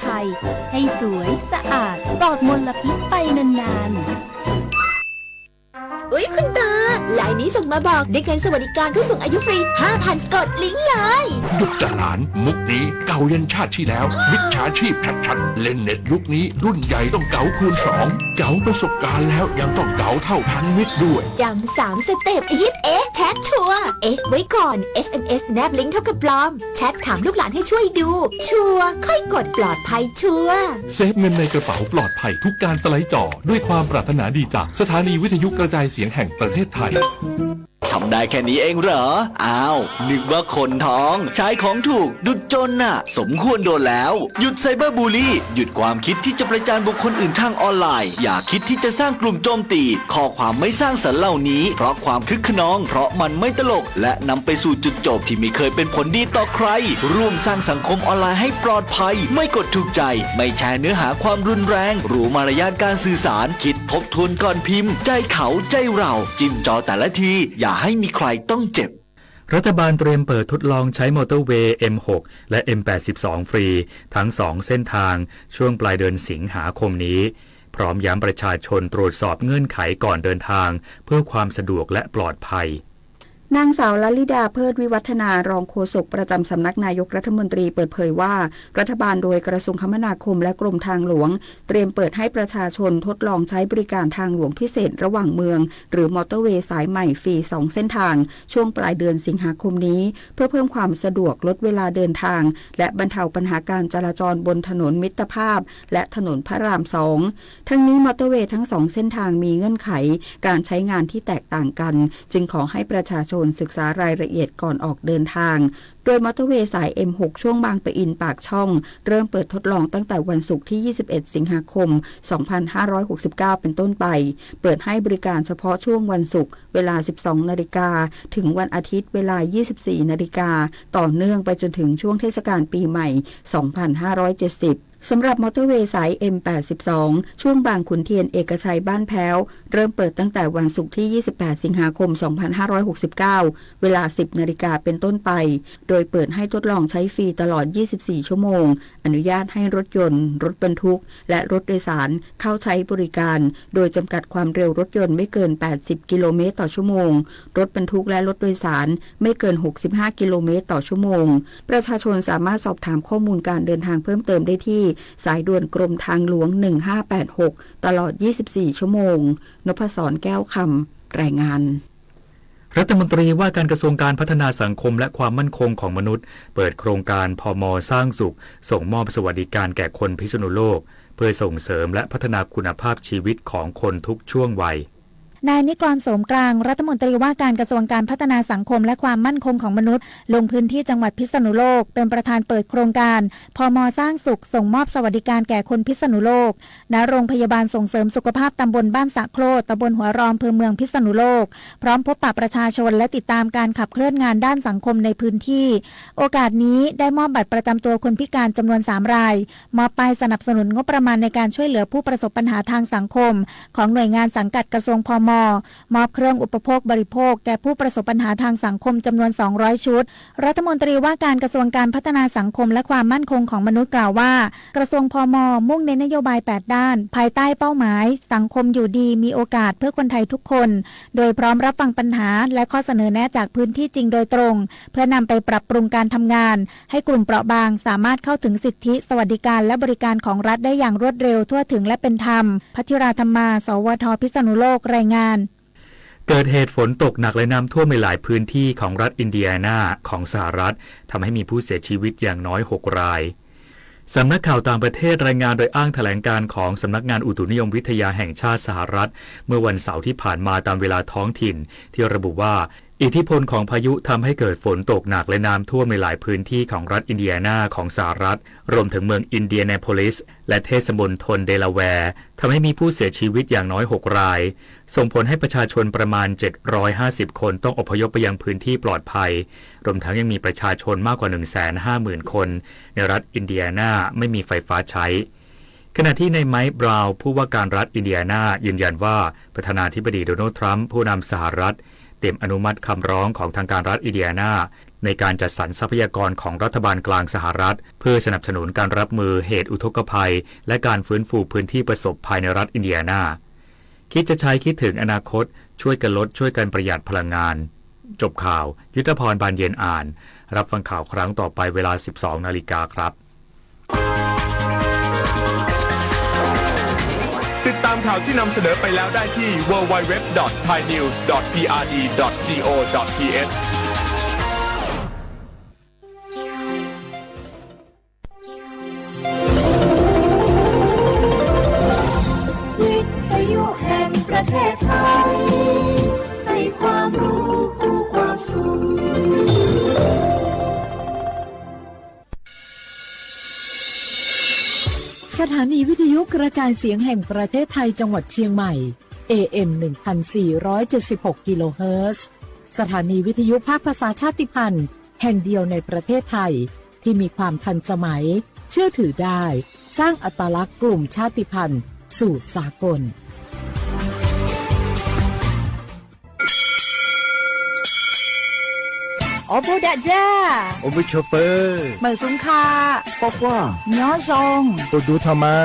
ไทย ให้สวย สะอาด ปลอดมลพิษไปนานๆ อุ๊ย คุณตา ไลน์นี้ส่งมาบอก ได้เงินสวัสดิการผู้สูงอายุฟรี ห้าพัน กดลิงก์เลย ดุจหลาน มุกนี้เก๋ายันชาติที่แล้ว มิจฉาชีพชัดๆ เล่นเน็ตยุคนี้ รุ่นใหญ่ต้องเก๋าคูณสอง เก๋าประสบการณ์แล้วยังต้องเก๋าเท่าทันมิตรด้วย จำสามสเต็ป ฮิตเอ๊ะ แชทชัวร์ เอ๊ะไว้ก่อน เอสเอ็มเอส แนบลิงก์เท่ากับปลอม แชทถามลูกหลานให้ช่วยดู ชัวร์ ค่อยกด ปลอดภัยชัวร์ เซฟเงินในกระเป๋า ปลอดภัยทุกการสไลด์จอ ด้วยความปรารถนาดีจากสถานีวิทยุกระจายเสียงแห่งประเทศไทย ทำได้แค่นี้เองเหรอ อ้าว นึกว่าคนท้อง ใช้ของถูก ดุจจนน่ะ สมควรโดนแล้ว หยุดไซเบอร์บูลลี่ หยุดความคิดที่จะประจานบุคคลอื่นทางออนไลน์ อย่าคิดที่จะสร้างกลุ่มโจมตี ข้อความไม่สร้างสรรค์เหล่านี้ เพราะความคึกคะนอง เพราะมันไม่ตลก และนำไปสู่จุดจบที่ไม่เคยเป็นผลดีต่อใคร ร่วมสร้างสังคมออนไลน์ให้ปลอดภัย ไม่กดถูกใจ ไม่แชร์เนื้อหาความรุนแรง รู้มารยาทการสื่อสาร คิดทบทวนก่อนพิมพ์ ใจเขา ใจเรา จิ้มจอแต่ละที อย่าให้มีใครต้องเจ็บ รัฐบาลเตรียมเปิดทดลองใช้มอเตอร์เวย์ เอ็มหก และ เอ็มแปดสิบสอง ฟรี ทั้งสองเส้นทาง ช่วงปลายเดือนสิงหาคมนี้ พร้อมย้ำประชาชนตรวจสอบเงื่อนไขก่อนเดินทาง เพื่อความสะดวกและปลอดภัย นางสาวลลิดา เพิศวิวัฒนา รองโฆษกประจำสำนักนายกรัฐมนตรี เปิดเผยว่า รัฐบาลโดยกระทรวงคมนาคมและกรมทางหลวง เตรียมเปิดให้ประชาชนทดลองใช้บริการทางหลวงพิเศษระหว่างเมือง หรือมอเตอร์เวย์สายใหม่ฟรีสองเส้นทาง ช่วงปลายเดือนสิงหาคมนี้ เพื่อเพิ่มความสะดวก ลดเวลาเดินทาง และบรรเทาปัญหาการจราจรบนถนนมิตรภาพ และถนนพระรามสอง ทั้งนี้มอเตอร์เวย์ทั้งสองเส้นทางมีเงื่อนไขการใช้งานที่แตกต่างกัน จึงขอให้ประชาชนศึกษารายละเอียดก่อนออกเดินทาง โดยมอเตอร์เวย์สาย เอ็มหก ช่วงบางปะอิน ปากช่อง เริ่มเปิดทดลองตั้งแต่วันศุกร์ที่ ยี่สิบเอ็ด สิงหาคม สองพันห้าร้อยหกสิบเก้า เป็นต้นไป เปิดให้บริการเฉพาะช่วงวันศุกร์ เวลา สิบสอง นาฬิกา ถึงวันอาทิตย์ เวลา ยี่สิบสี่ นาฬิกา ต่อเนื่องไปจนถึงช่วงเทศกาลปีใหม่ สองพันห้าร้อยเจ็ดสิบ สำหรับมอเตอร์เวย์สาย เอ็มแปดสิบสอง ช่วงบางขุนเทียน เอกชัย บ้านแพ้ว เริ่มเปิดตั้งแต่วันศุกร์ที่ ยี่สิบแปด สิงหาคม สองพันห้าร้อยหกสิบเก้า เวลา สิบ นาฬิกา เป็นต้นไป โดยเปิดให้ทดลองใช้ฟรีตลอด ยี่สิบสี่ ชั่วโมง อนุญาตให้รถยนต์ รถบรรทุก และรถโดยสารเข้าใช้บริการ โดยจำกัดความเร็วรถยนต์ไม่เกิน แปดสิบ กิโลเมตรต่อชั่วโมง รถบรรทุกและรถโดยสารไม่เกิน หกสิบห้า กิโลเมตรต่อชั่วโมง ประชาชนสามารถสอบถามข้อมูลการเดินทางเพิ่มเติมได้ที่สายด่วนกรมทางหลวง หนึ่งห้าแปดหก ตลอด ยี่สิบสี่ ชั่วโมง นพศร แก้วคำ รายงาน รัฐมนตรีว่าการกระทรวงการพัฒนาสังคมและความมั่นคงของมนุษย์ เปิดโครงการ พม. สร้างสุข ส่งมอบสวัสดิการแก่คนพิษณุโลก เพื่อส่งเสริมและพัฒนาคุณภาพชีวิตของคนทุกช่วงวัย นายนิกร โสมกลาง รัฐมนตรีว่าการกระทรวงการพัฒนาสังคมและความมั่นคงของมนุษย์ ลงพื้นที่จังหวัดพิษณุโลก เป็นประธานเปิดโครงการ พม. สร้างสุข ส่งมอบสวัสดิการแก่คนพิษณุโลก ณ โรงพยาบาลส่งเสริมสุขภาพตำบลบ้านสะโคร่ ตำบลหัวรอ อำเภอเมืองพิษณุโลก พร้อมพบปะประชาชนและติดตามการขับเคลื่อนงานด้านสังคมในพื้นที่ โอกาสนี้ได้มอบบัตรประจำตัวคนพิการจำนวน สาม ราย มอบป้ายสนับสนุนงบประมาณในการช่วยเหลือผู้ประสบปัญหาทางสังคม ของหน่วยงานสังกัดกระทรวง พม. มอบเครื่องอุปโภคบริโภคแก่ผู้ประสบปัญหาทางสังคมจำนวน สองร้อย ชุด รัฐมนตรีว่าการกระทรวงการพัฒนาสังคมและความมั่นคงของมนุษย์กล่าวว่า กระทรวง พม. มุ่งเน้นนโยบาย แปด ด้าน ภายใต้เป้าหมาย สังคมอยู่ดีมีโอกาสเพื่อคนไทยทุกคน โดยพร้อมรับฟังปัญหาและข้อเสนอแนะจากพื้นที่จริงโดยตรง เพื่อนำไปปรับปรุงการทำงาน ให้กลุ่มเปราะบางสามารถเข้าถึงสิทธิ สวัสดิการและบริการของรัฐได้อย่างรวดเร็ว ทั่วถึงและเป็นธรรม พัชราธรรมา สวท พิษณุโลก รายงาน เกิดเหตุฝนตกหนักและน้ำท่วมในหลายพื้นที่ของรัฐอินเดียนาของสหรัฐ ทำให้มีผู้เสียชีวิตอย่างน้อย หก ราย สำนักข่าวต่างประเทศรายงานโดยอ้างแถลงการณ์ของสำนักงานอุตุนิยมวิทยาแห่งชาติสหรัฐ เมื่อวันเสาร์ที่ผ่านมาตามเวลาท้องถิ่น ที่ระบุว่า อิทธิพลของพายุทำให้เกิดฝนตกหนักและน้ำท่วมในหลายพื้นที่ของรัฐอินเดียนาของสหรัฐ รวมถึงเมืองอินเดียนาโพลิส และเทศมณฑลเดลาแวร์ ทำให้มีผู้เสียชีวิตอย่างน้อย หก ราย ส่งผลให้ประชาชนประมาณ เจ็ดร้อยห้าสิบ คนต้องอพยพไปยังพื้นที่ปลอดภัย รวมทั้งยังมีประชาชนมากกว่า หนึ่งแสนห้าหมื่น คน ในรัฐอินเดียนาไม่มีไฟฟ้าใช้ ขณะที่นายไมค์ บราวน์ ผู้ว่าการรัฐอินเดียนายืนยันว่า ประธานาธิบดีโดนัลด์ ทรัมป์ ผู้นำสหรัฐ ตรียมอนุมัติคำร้องของทางการรัฐอินเดียนา ในการจัดสรรทรัพยากรของรัฐบาลกลางสหรัฐ เพื่อสนับสนุนการรับมือเหตุอุทกภัย และการฟื้นฟูพื้นที่ประสบภัยในรัฐอินเดียนา คิดจะใช้คิดถึงอนาคต ช่วยกันลด ช่วยกันประหยัดพลังงาน จบข่าว ยุทธพร บานเย็นอ่าน รับฟังข่าวครั้งต่อไปเวลา สิบสองนาฬิกาครับ ติดตามข่าวที่นำเสนอไปแล้วได้ที่ ดับเบิลยู ดับเบิลยู ดับเบิลยู ดอท ไทยนิวส์ ดอท พีอาร์ดี ดอท จี โอ ดอท ที เอช วิทยุแห่งประเทศไทย ให้ความรู้คู่ความสุข สถานีวิทยุกระจายเสียงแห่งประเทศไทยจังหวัดเชียงใหม่ เอ เอ็ม หนึ่งพันสี่ร้อยเจ็ดสิบหก กิโลเฮิรตซ์ สถานีวิทยุภาคภาษาชาติพันธุ์แห่งเดียวในประเทศไทย ที่มีความทันสมัย เชื่อถือได้ สร้างอัตลักษณ์กลุ่มชาติพันธุ์สู่สากล Awˬ bon daꞈ jaˇ. Awˬ bon chawˬ peuˬ. Meunˍ suhˍ hk'aˆ, k'awꞈ k'oˆ, nyoˉ zhong, awˬ duˬ htaꞈ ma.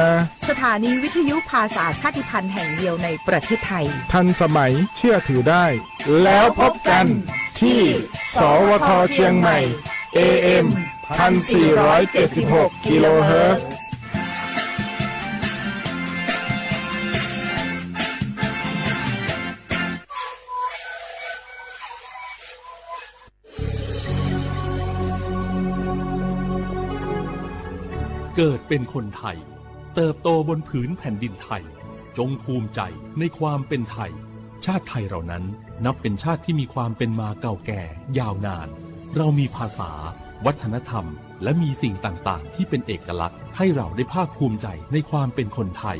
สถานีวิทยุภาษาชาติพันธุ์แห่งเดียวในประเทศไทย ทันสมัย เชื่อถือได้ แล้วพบกันที่ สวท เชียงใหม่ เอ เอ็ม พันสี่ร้อยเจ็ดสิบหก กิโลเฮิรตซ์ เกิดเป็นคนไทย เติบโตบนผืนแผ่นดินไทย จงภูมิใจในความเป็นไทย ชาติไทยเรานั้นนับเป็นชาติที่มีความเป็นมาเก่าแก่ยาวนาน เรามีภาษา วัฒนธรรม และมีสิ่งต่างๆ ที่เป็นเอกลักษณ์ ให้เราได้ภาคภูมิใจในความเป็นคนไทย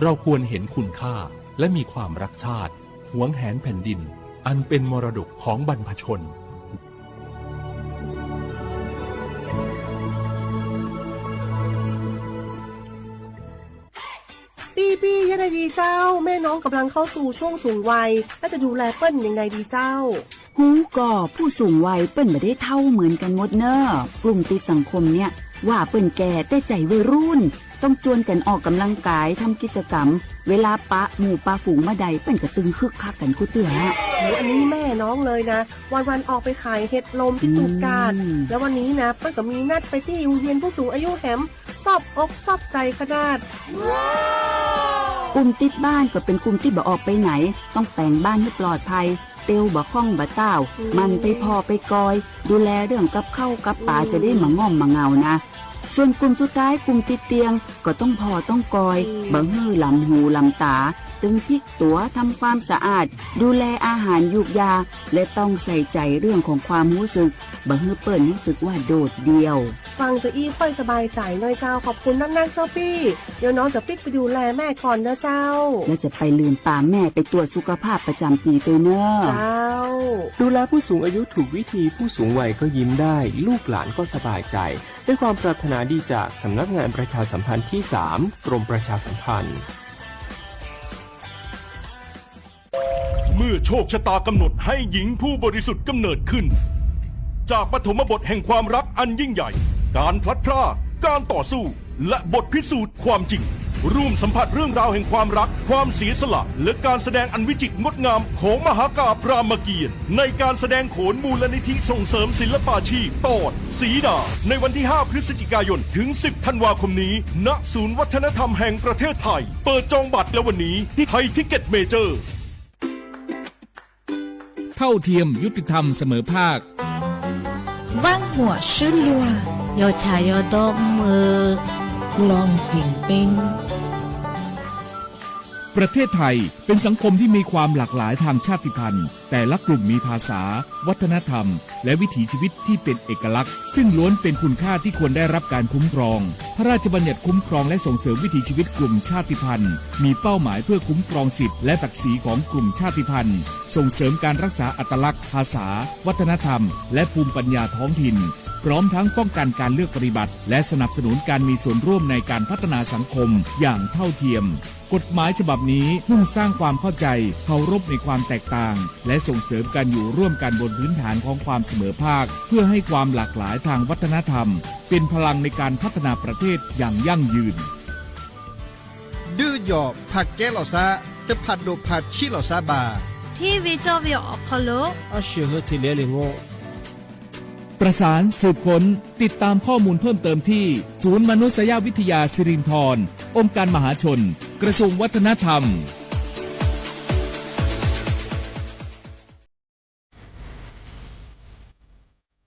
เราควรเห็นคุณค่า และมีความรักชาติ หวงแหนแผ่นดิน อันเป็นมรดกของบรรพชน ปี้ปี้ ยังไงดีเจ้า แม่น้องกำลังเข้าสู่ช่วงสูงวัย แล้วจะดูแลเปิ้นยังไงดีเจ้า ฮู้ก่อ ผู้สูงวัยเปิ้นบ่ได้เฒ่าเหมือนกันหมดเน่อ กลุ่มติดสังคมเนี่ย ว่าเปิ้นแก่แต่ใจวัยรุ่น ต้องจวนกันออกกำลังกาย ทำกิจกรรม เวลาปะหมู่ปะฝูงเมื่อใด เปิ้นก็ตึงคึกคักกันกู้เตื้อ โอ้ อันนี้แม่น้องเลยนะ วันๆ ออกไปขายเห็ดลมที่ตูบกาด อืม แล้ววันนี้นะ เปิ้นก็มีนัดไปตี้โฮงเฮียนผู้สูงอายุแหม ซอบอกซอบใจ๋ขนาด กลุ่มติดบ้านก็เป็นกลุ่มตี้บ่ออกไปไหน ต้องแต่งบ้านหื้อปลอดภัย เตียวบ่ค่องบ่ต้าว อืม หมั่นไปผ่อไปกอย ดูแลเรื่องกับข้าวกับป๋า อืม จะได้บ่ง่อมบ่เหงานะ ส่วนกลุ่มสุดท้าย กลุ่มติดเตียง ก็ต้องผ่อต้องกอย อืม บ่หื้อหลำหูหลำต๋า ตึงพลิกตั๋ว ทำความสะอาด ดูแลอาหารยูกยา และต้องใส่ใจเรื่องของความรู้สึก บ่หื้อเปิ้นรู้สึกว่าโดดเดี่ยว ฟังจะอี้ค่อยสบายใจ๋น้อยเจ้า ขอบคุณนักๆ เจ้าปี้ เดี๋ยวน้องจะปิ๊กไปดูแลแม่ก่อนเน่อเจ้า แล้วจะไปลืมปาแม่ไปตรวจสุขภาพประจำปีตวยเน่อ เจ้า ดูแลผู้สูงอายุถูกวิธี ผู้สูงวัยก็ยิ้มได้ ลูกหลานก็สบายใจ ด้วยความปรารถนาดีจากสำนักงานประชาสัมพันธ์ที่สาม กรมประชาสัมพันธ์ เมื่อโชคชะตากำหนดให้หญิงผู้บริสุทธิ์กำเนิดขึ้น จากปฐมบทแห่งความรักอันยิ่งใหญ่ การพลัดพราก การต่อสู้ และบทพิสูจน์ความจริง ร่วมสัมผัสเรื่องราวแห่งความรัก ความเสียสละ และการแสดงอันวิจิตรงดงามของมหากาพย์รามเกียรติ์ ในการแสดงโขนมูลนิธิส่งเสริมศิลปาชีพ ตอนสีดา ในวันที่ ห้า พฤศจิกายน ถึง สิบ ธันวาคมนี้ ณ ศูนย์วัฒนธรรมแห่งประเทศไทย เปิดจองบัตรแล้ววันนี้ที่ไทยทิกเก็ตเมเจอร์ เท่าเทียม ยุติธรรม เสมอภาค Vaˇ huaꞈ shuˉ luaˇ, yawˇ chaꞈ yawˇ dawˇ mvuhˇ, ลองเพ่งเพ่ง ประเทศไทยเป็นสังคมที่มีความหลากหลายทางชาติพันธุ์ แต่ละกลุ่มมีภาษา วัฒนธรรม และวิถีชีวิตที่เป็นเอกลักษณ์ ซึ่งล้วนเป็นคุณค่าที่ควรได้รับการคุ้มครอง พระราชบัญญัติคุ้มครองและส่งเสริมวิถีชีวิตกลุ่มชาติพันธุ์ มีเป้าหมายเพื่อคุ้มครองสิทธิและศักดิ์ศรีของกลุ่มชาติพันธุ์ ส่งเสริมการรักษาอัตลักษณ์ ภาษา วัฒนธรรม และภูมิปัญญาท้องถิ่น ป พร้อมทั้งป้องกันการเลือกปฏิบัติ และสนับสนุนการมีส่วนร่วมในการพัฒนาสังคมอย่างเท่าเทียม กฎหมายฉบับนี้มุ่งสร้างความเข้าใจ เคารพในความแตกต่าง และส่งเสริมการอยู่ร่วมกันบนพื้นฐานของความเสมอภาค เพื่อให้ความหลากหลายทางวัฒนธรรม เป็นพลังในการพัฒนาประเทศอย่างยั่งยืน ဒုးယီၣ် ผลัดแกะหล่อซ้า တผลัดဒိၣ် ผลัดชี้หล่อซ้า บา เทเวจอเวออกคอลโล อาเฉอเฮอเทเลเลงโง ประสานสืบค้น ติดตามข้อมูลเพิ่มเติมที่ ศูนย์มนุษยวิทยาสิรินธร องค์การมหาชน กระทรวงวัฒนธรรม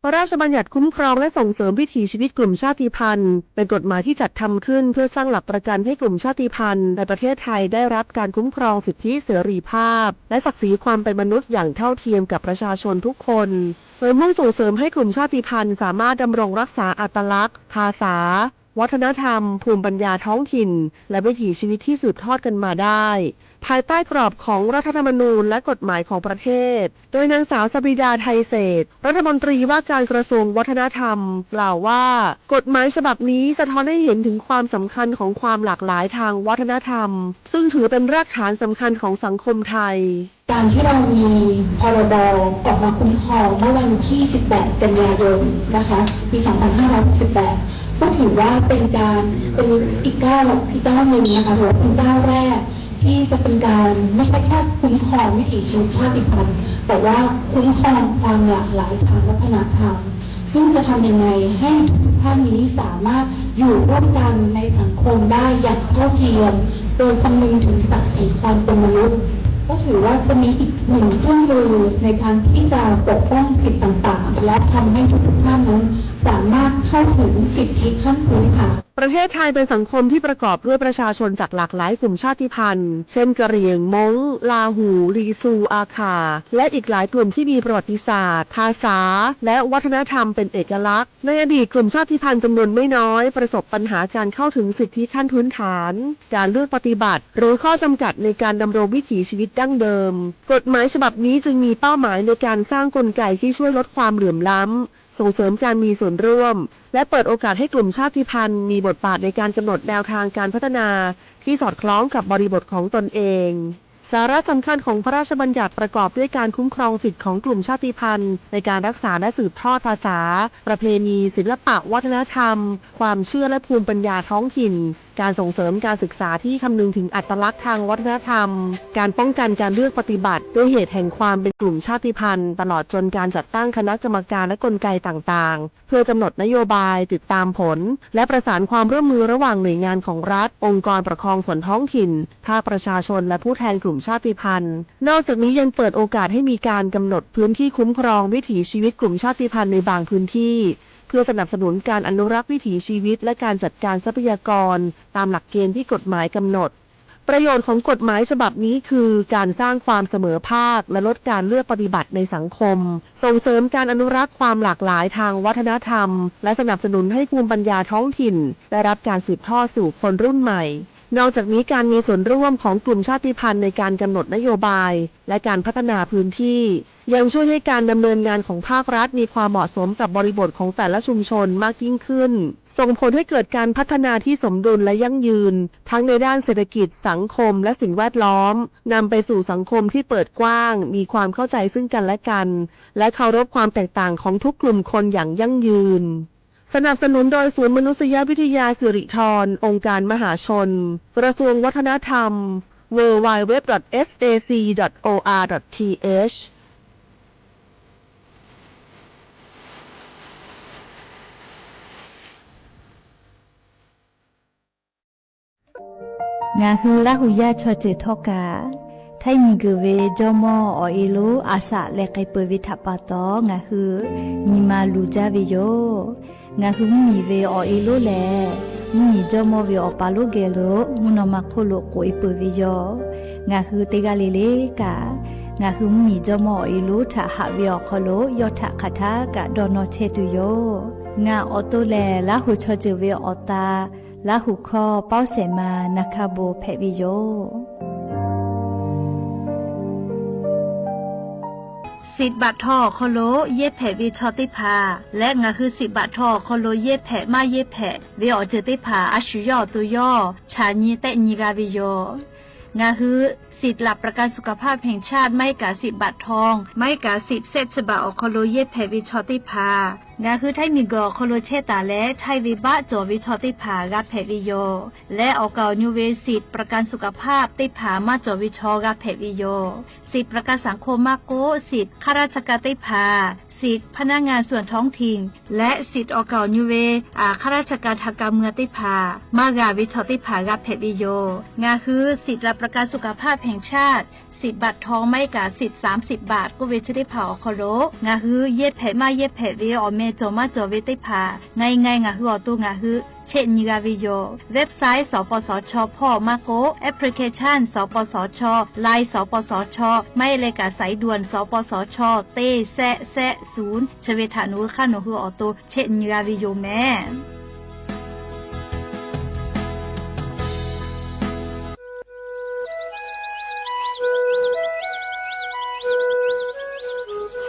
พระราชบัญญัติคุ้มครองและส่งเสริมวิถีชีวิตกลุ่มชาติพันธุ์ เป็นกฎหมายที่จัดทำขึ้นเพื่อสร้างหลักประกันให้กลุ่มชาติพันธุ์ในประเทศไทยได้รับการคุ้มครองสิทธิเสรีภาพ และศักดิ์ศรีความเป็นมนุษย์อย่างเท่าเทียมกับประชาชนทุกคน โดยมุ่งส่งเสริมให้กลุ่มชาติพันธุ์สามารถดำรงรักษาอัตลักษณ์ ภาษา วัฒนธรรม ภูมิปัญญาท้องถิ่น และวิถีชีวิตที่สืบทอดกันมาได้ ภายใต้กรอบของรัฐธรรมนูญและกฎหมายของประเทศ โดยนางสาว สบิดา ไทยเศรษฐ รัฐมนตรีว่าการกระทรวงวัฒนธรรม กล่าวว่า กฎหมายฉบับนี้สะท้อนให้เห็นถึงความสำคัญของความหลากหลายทางวัฒนธรรม ซึ่งถือเป็นรากฐานสำคัญของสังคมไทย การที่เรามี พรบ ออกมาคุ้มครองเมื่อวันที่ สิบแปด กันยายน นะคะ ปี สองพันห้าร้อยหกสิบแปด ก็ถือว่าเป็นการ เป็นอีกก้าว อีกก้าวหนึ่งนะคะ ถือว่าเป็นก้าวแรกที่จะเป็นการไม่ใช่แค่คุ้มครองวิถีชีวิตชาติพันธุ์ แต่ว่าคุ้มครองความหลากหลายทางวัฒนธรรม ซึ่งจะทำยังไงให้ทุกท่านนี้สามารถอยู่ร่วมกันในสังคมได้อย่างเท่าเทียม โดยคำนึงถึงศักดิ์ศรีความเป็นมนุษย์ ก็ถือว่าจะมีอีกหนึ่งเครื่องมือในการที่จะปกป้องสิทธิ์ต่างๆ และทำให้ทุกๆท่านนั้นสามารถเข้าถึงสิทธิขั้นพื้นฐาน ประเทศไทยเป็นสังคมที่ประกอบด้วยประชาชนจากหลากหลายกลุ่มชาติพันธุ์ เช่น กะเหรี่ยง ม้ง ลาหู ลีซู อาข่า และอีกหลายกลุ่มที่มีประวัติศาสตร์ ภาษา และวัฒนธรรมเป็นเอกลักษณ์ ในอดีตกลุ่มชาติพันธุ์จำนวนไม่น้อยประสบปัญหาการเข้าถึงสิทธิขั้นพื้นฐาน การเลือกปฏิบัติ หรือข้อจำกัดในการดำรงวิถีชีวิตดั้งเดิม กฎหมายฉบับนี้จึงมีเป้าหมายในการสร้างกลไกที่ช่วยลดความเหลื่อมล้ำ ส่งเสริมการมีส่วนร่วม และเปิดโอกาสให้กลุ่มชาติพันธุ์มีบทบาทในการกำหนดแนวทางการพัฒนาที่สอดคล้องกับบริบทของตนเอง สาระสำคัญของพระราชบัญญัติประกอบด้วยการคุ้มครองสิทธิ์ของกลุ่มชาติพันธุ์ในการรักษาและสืบทอดภาษา ประเพณี ศิลปะวัฒนธรรม ความเชื่อและภูมิปัญญาท้องถิ่น การส่งเสริมการศึกษาที่คำนึงถึงอัตลักษณ์ทางวัฒนธรรม การป้องกันการเลือกปฏิบัติด้วยเหตุแห่งความเป็นกลุ่มชาติพันธุ์ ตลอดจนการจัดตั้งคณะกรรมการและกลไกต่างๆ เพื่อกำหนดนโยบาย ติดตามผล และประสานความร่วมมือระหว่างหน่วยงานของรัฐ องค์กรปกครองส่วนท้องถิ่น ภาคประชาชน และผู้แทนกลุ่มชาติพันธุ์ นอกจากนี้ยังเปิดโอกาสให้มีการกำหนดพื้นที่คุ้มครองวิถีชีวิตกลุ่มชาติพันธุ์ในบางพื้นที่ เพื่อสนับสนุนการอนุรักษ์วิถีชีวิต และการจัดการทรัพยากรตามหลักเกณฑ์ที่กฎหมายกำหนด ประโยชน์ของกฎหมายฉบับนี้คือการสร้างความเสมอภาค และลดการเลือกปฏิบัติในสังคม ส่งเสริมการอนุรักษ์ความหลากหลายทางวัฒนธรรม และสนับสนุนให้ภูมิปัญญาท้องถิ่นได้รับการสืบทอดสู่คนรุ่นใหม่ นอกจากนี้การมีส่วนร่วมของกลุ่มชาติพันธุ์ในการกำหนดนโยบาย และการพัฒนาพื้นที่ ยังช่วยให้การดำเนินงานของภาครัฐมีความเหมาะสมกับบริบทของแต่ละชุมชนมากยิ่งขึ้น ส่งผลให้เกิดการพัฒนาที่สมดุลและยั่งยืน ทั้งในด้านเศรษฐกิจ สังคม และสิ่งแวดล้อม นำไปสู่สังคมที่เปิดกว้าง มีความเข้าใจซึ่งกันและกัน และเคารพความแตกต่างของทุกกลุ่มคนอย่างยั่งยืน สนับสนุนโดยศูนย์มนุษยวิทยาสิริธร องค์การมหาชน กระทรวงวัฒนธรรม ดับเบิลยู ดับเบิลยู ดับเบิลยู ดอท เอส เอ ซี ดอท โอ อาร์ ดอท ที เอช Ngaˬ hui Laˇ huˍ yaˇ chaw ceuˬ htawˇ kaꞈ, Htaiˇ miˬguiˬ ve jawˇmawˇ awˬ e lonˉ a shaꞈ leh k'ai peuˬ ve htaꞈ pa taw, ngaˬ hui nyi ma luˬ jaˇ ve yoˬ. Ngaˬ hui mvuhˇ miˬ ve awˬ e lonˉ lehˬ, mvuhˇ miˬ jawˇmawˇ ve awˬ pa lonˉ geh lo mvuhˇ naw ma hk'oˆ lo k'oꞈ e peuˬ ve yoˬ. Ngaˬ hui teˇ g'aˇ le le kaꞈ, ngaˬ hui mvuhˇ miˬ jawˇmawˇ awˬ e lonˉ htaꞈ haꞈ ve awˬ hk'aw lo yawˇ htaꞈ hk'aˬ htaˇ kaꞈ dawˇ nawˇ chehˇ tuˬ yoˬ. Ngaˬ awˬ to lehˬ, Laˇ huˍ chaw ceuˬ ve awˬ ta, Laˇ huˍ hkawˇ pawˇ shehˍ ma na hkaˇ bon hpehꞈ ve yoˬ. Siꞈ baꞈ htaw awˬ hk'aw lo yehˇ hpehꞈ ve chaw teˇ hpaˍ leh ngaˬ hui siꞈ baꞈ htaw awˬ hk'aw lo yehˇ hpehꞈ maˇ yehˇ hpehꞈ ve awˬ ceuˬ teˇ hpaˍ a shu yawˇ awˬ to yawˇ chaꞈ nyi tehˆ nyi g'a ve yoˬ. Ngaˬ hui สิทธิ์หลักประกันสุขภาพแห่งชาติ maˇ heˆ kaꞈ siꞈ baꞈ htaw, maˇ heˆ kaꞈ siꞈ shehˆ chi baꞈ awˬ hk'aw lo yehˇ hpehꞈ ve chaw teˇ hpaˍ ngaˬ hui Htaiˇ miˬguiˬ awˬ hk'aw lo chehˇ taˍ leh Htaiˇ ve baˆ cawˬ ve chaw teˇ hpaˍ g'a hpehꞈ ve yoˬ. Leh awˬ kaˍ awˬ nyu ve siꞈ ประกันสุขภาพ teˇ hpaˍ maˇ cawˬ ve chaw g'a hpehꞈ ve yoˬ. Siꞈ ประกันสังคม maˇ k'oˆ, siꞈ ข้าราชการ teˇ hpaˍ, siꞈ พนักงานส่วนท้องถิ่น leh siꞈ awˬ kaˍ awˬ nyu ve ข้าราชการทางการเมือง teˇ hpaˍ maˇ g'a ve chaw teˇ hpaˍ g'a hpehꞈ ve yoˬ. Ngaˬ hui siꞈ หลักประกันสุขภาพแห่งชาติ siꞈ baꞈ htaw maˇ heˆ kaꞈ siꞈ สามสิบ baꞈ k'oˆ ve chi teˇ hpaˍ awˬ hk'aw lo ngaˬ hui yehˇ hpehꞈ maˇ yehˇ hpehꞈ ve awˬ meh cawˬ maˇ cawˬ ve teˇ hpaˍ ngaˬ nyi ngaˬ hui awˬ to ngaˬ hui chehˇ nyi g'a ve yoˬ. Website สปสช hpawˇ maˇ k'oˆ, application สปสช, Line สปสช, maˇ heˆ leh kaꞈ สายด่วน สปสช teˇ shehˆ shehˆ ศูนย์ chi ve htaꞈ nawˬ hui hk'aˇ nawˬ hui awˬ to chehˇ nyi g'a ve yoˬ mehˍ.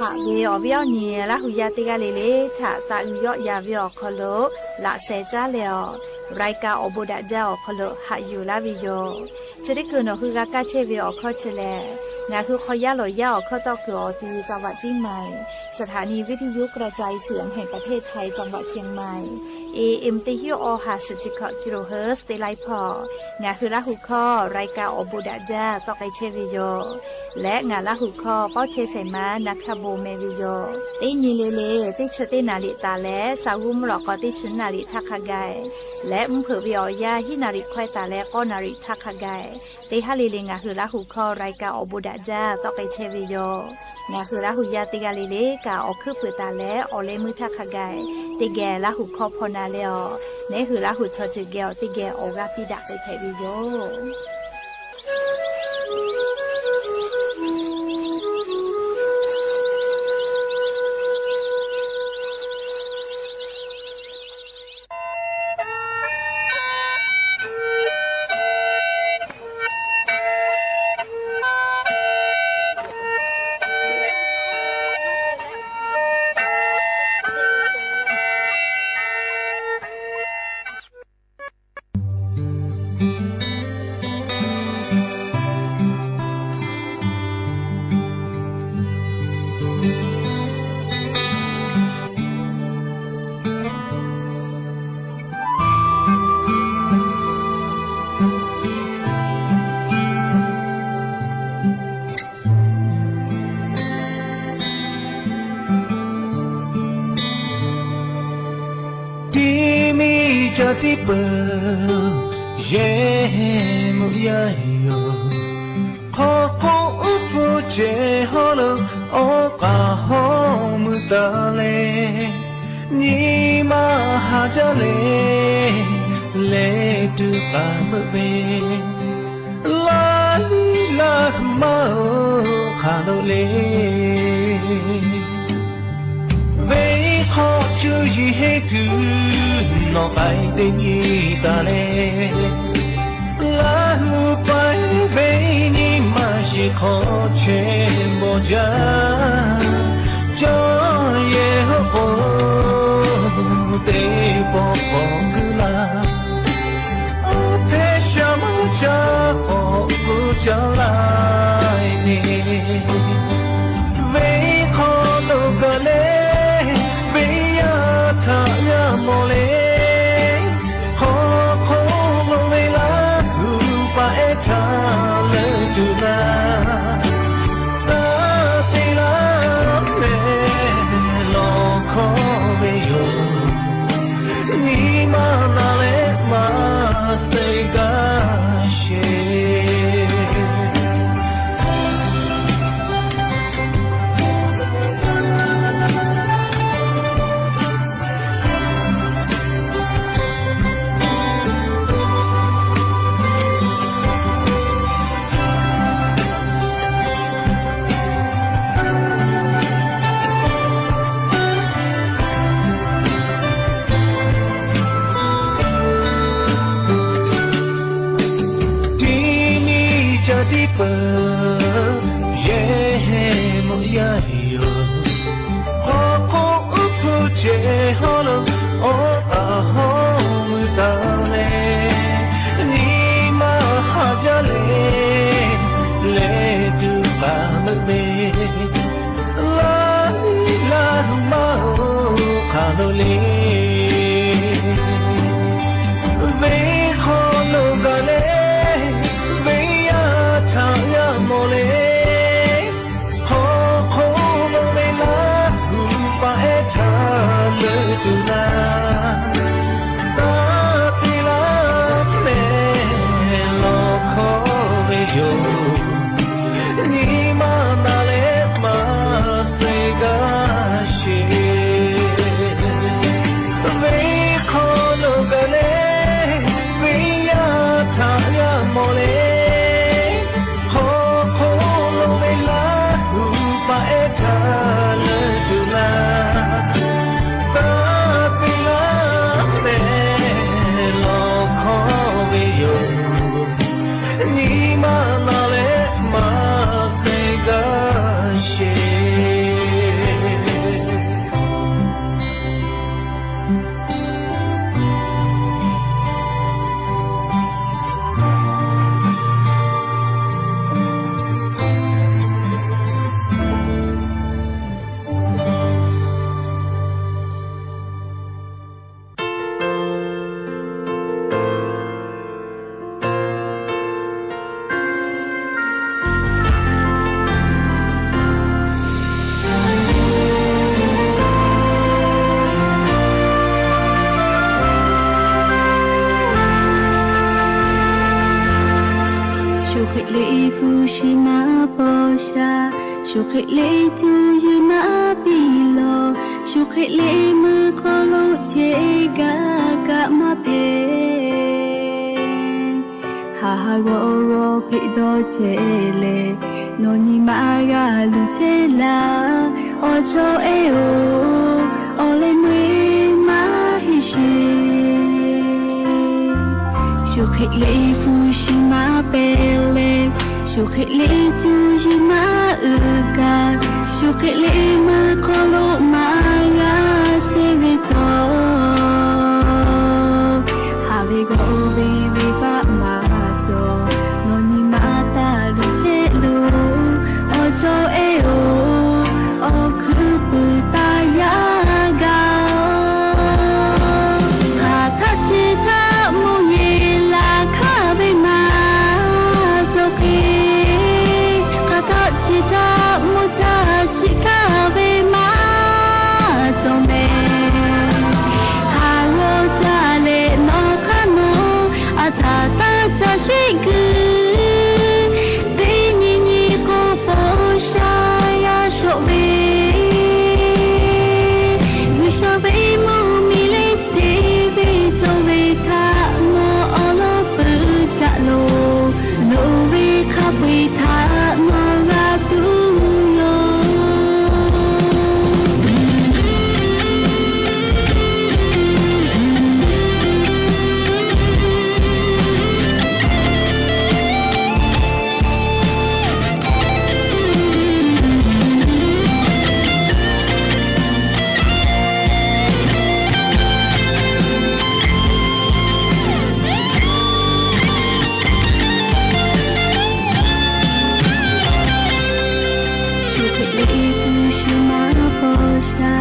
Haꞈ ve awˬ viˉ awˬ nyi Laˇ hu yaˇ teˇ g'aˇ le le htaꞈ taꞈ uiˍ yawˆ yan ve awˬ hk'aw lo laꞈ sheh caˉ leh awˬ, รายการ awˬ bon daꞈ jaˇ awˬ hk'aw lo haꞈ yuˬ laˇ ve yoˬ. Chi teˇ hkui nawˬ hui g'a kaˇ chehˇ ve awˬ hkawˇ chi lehˬ, ngaˬ hui hk'aw yaˇ lawˬ yaˇ awˬ hkawˇ tawˆ kuiˬ awˬ ti จังหวัดเชียงใหม่, สถานีวิทยุกระจายเสียงแห่งประเทศไทย จังหวัดเชียงใหม่, AM teˇ hiˉ awˇ ha suhˍ chi hkawꞈ kilohertz teˇ laiˉ hpawˇ, ngaˬ hui Laˇ hu hkawˇ รายการ awˬ bon daꞈ jaˇ tawˆ k'ai chehˇ ve yoˬ. Leh ngaˬ Laˇ hu hkawˇ pawˇ chehˇ shehˍ ma na hkaˇ bon meh ve yoˬ. Teˇ nyi le le teˇ chi teˇ naˍ riˍ taˍ leh sa g'uˇ mvuhˇ lawꞈ k'aw teˇ chi naˍ riˍ htaˇ hk'a gaˬ, leh mvuhˇ hpeuꞈ ve awˬ yanˇ hiˉ naˍ riˍ hkawehˇ taˍ leh k'awˇ naˍ riˍ htaˇ hk'a gaˬ, teˇ haˉ le le ngaˬ hui Laˇ hu hkawˇ รายการ awˬ bon daꞈ jaˇ tawˆ k'ai chehˇ ve yoˬ. Ngaˬ hui Laˇ hu yaˇ teˇ g'aˇ le le kaꞈ awˬ hkuiˉ puiˍ taˍ leh awˬ leh meuˇ htaˇ hk'a gaˬ, teˇ geh Laˇ hu hkawˇ hpaw na leh awˬ, neˉ hui Laˇ hu chaw ceuˬ geh awˬ teˇ geh awˬ g'aˇ piˇ daꞈ k'ai hpehꞈ ve yoˬ. Tiˇ miˇ ca tiˇ peuˬ yehˬ meuꞈ yaˇ yoˬ. Hk'aw hk'oˆ uˉ hpu cehˬ hawˉ lo awˬ k'aˍ hawˉ mui taˍ leh, nyi ma haˍ jaˇ le, leh tuˬ k'aˍ meuꞈ ve, Laˇ liˇ Laˇ hu maˇ oˬ hk'aˬ lo le. Venˇ hk'aw cuˇ yiˍ henˇ tuˬ nawˬ k'ai teˇ nyi taˍ leh, Laˇ hu paiˇ venˇ nyi ma shiˍ hk'aw chehˇ bawˬ jaˇ. Cawˇ yehˬ hoˆ k'o teˇ pawˆ k'awꞈ guˇ laˇ, a hpehˇ sha maˇ caˇ k'awꞈ gu caˇ laˇ ve, venˇ hk'aw lo gaˬ leh venˇ yaˇ htaꞈ g'a mawˬ le. Hk'aw hk'oˆ lo ve Laˇ hu paˍ ehˉ htaꞈ leuˉ tuˬ laˇ, taˇ te laˇ mehˍ lawˬ hkawˇ ve yoˬ. Nyi ma na leh maˇ sehˆ gaˇ sheˍ. Tiˇ miˇ ca tiˇ peuˬ yehˬ meuꞈ yaˇ yoˬ. Ceh hawˉ lo awˬ k'aꞈ hawˉ mui taˍ leh, nyi ma haꞈ jaˇ le, leh tuˬ k'aꞈ meuꞈ ve, Laˇ huˍ laˇ huˍ maˇ oˬ hk'aˬ lo le. Venˇ hk'aw lo gaˬ leh, venˇ yaˇ htaꞈ yaˇ mawˬ leh, hawˉ hk'oˆ lo ve Laˇ huˍ paˍ ehˉ htaꞈ leuˆ tuˬ na, taˇ te laˇ mehˍ lawˬ hkawˇ ve yoˬ. Nyi ma na leh maˇ suh gaˇ sheˍ. Venˇ hk'aw lo gaˬ leh, venˇ yaˇ htaꞈ yaˇ mawˬ leh, hawˉ hk'oˆ lo ve Laˇ huˍ paˍ ehˉ htaꞈ leuˆ tuˬ na, taˇ te laˇ mehˍ lawˬ hkawˇ ve yoˬ. Nyi ma na leh maˇ suh gaˇ sheˍ. Shu hk'e le hpu shi maˇ paw sha, shu hk'e le cuˇ yiˍ maˇ piˇ lawˬ, shu hk'e le meuˇ hk'aw lo chehˇ gaˇ kaꞈ maˇ hpehꞈ. Haˍ haˍ g'awˇ g'awˇ hpeꞈ dawˇ chehˇ leh, nawˬ nyi ma g'a luˬ chehˇ laˇ. Awˬ cawˬ ehˉ-oˬ, awˬ leh meuˇ maˇ heˆ sheˍ. Shu hk'e le hpu shi maˇ pehˍ leh, shu hk'e le cuˇ yiˍ maˇ uiˍ kaꞈ, shu hk'e le meuˇ hk'aw lo maˇ g'a chehˇ ve cawˬ. Haˍ ve g'awˇ ve venˇ baˆ maˇ cawˬ, nawˬ nyi ma taˇ luˬ chehˇ loˬ. Awˬ cawˬ ehˉ-oˬ, awˬ hkuiˉ puiˍ taˇ yaˇ gaˇ-oˬ. Hk'aˬ htaˆ chi htaˆ mvuhˇ yeˬ laˬ hkaˇ ve maˇ cawˬ hk'e, hk'aˬ htaˆ chi htaˆ mvuhˇ caˇ chiˆ hkaˇ ve maˇ cawˬ mehˍ. Haˍ g'awˇ caˇ leh nawˬ hk'aˇ nawˬ, aˬ htaꞈ taˇ caˇ sheˆ kuiˬ, teˇ nyi nyi k'o paw sha yaˇ shawˆ ve, G'uiˬsha ve mvuhˇmiˬ leh te ve cawˬ ve htaꞈ nawˬ awˬ lawn peuˬ caꞈ loˬ. Loˍ ve hk'a peu-eˬ htaꞈ nawˬ g'a tuˬ yoˬ. Shu hk'e le hpu shi maˇ paw sha,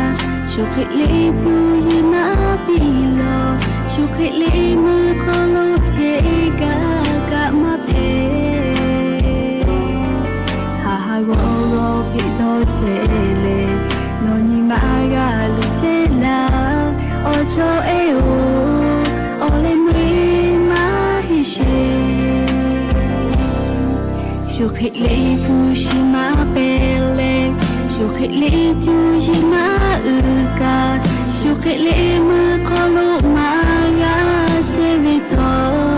shu hk'e le cuˇ yiˍ maˇ piˇ lawˬ, shu hk'e le meuˇ hk'aw lo chehˇ gaˇ kaꞈ maˇ hpehꞈ. Haˍ haˍ g'awˇ g'awˇ hpeꞈ dawˇ chehˇ leh, nawˬ nyi ma g'a luˬ chehˇ laˇ. Awˬ cawˬ ehˉ-oˬ, awˬ leh meuˇ maˇ heˆ sheˍ. Shu hk'e le hpu shi maˇ pehˍ leh, shu hk'e le cuˇ yiˍ maˇ uiˍ kaꞈ, shu hk'e le meuˇ hk'aw lo maˇ g'a chehˇ ve cawˬ.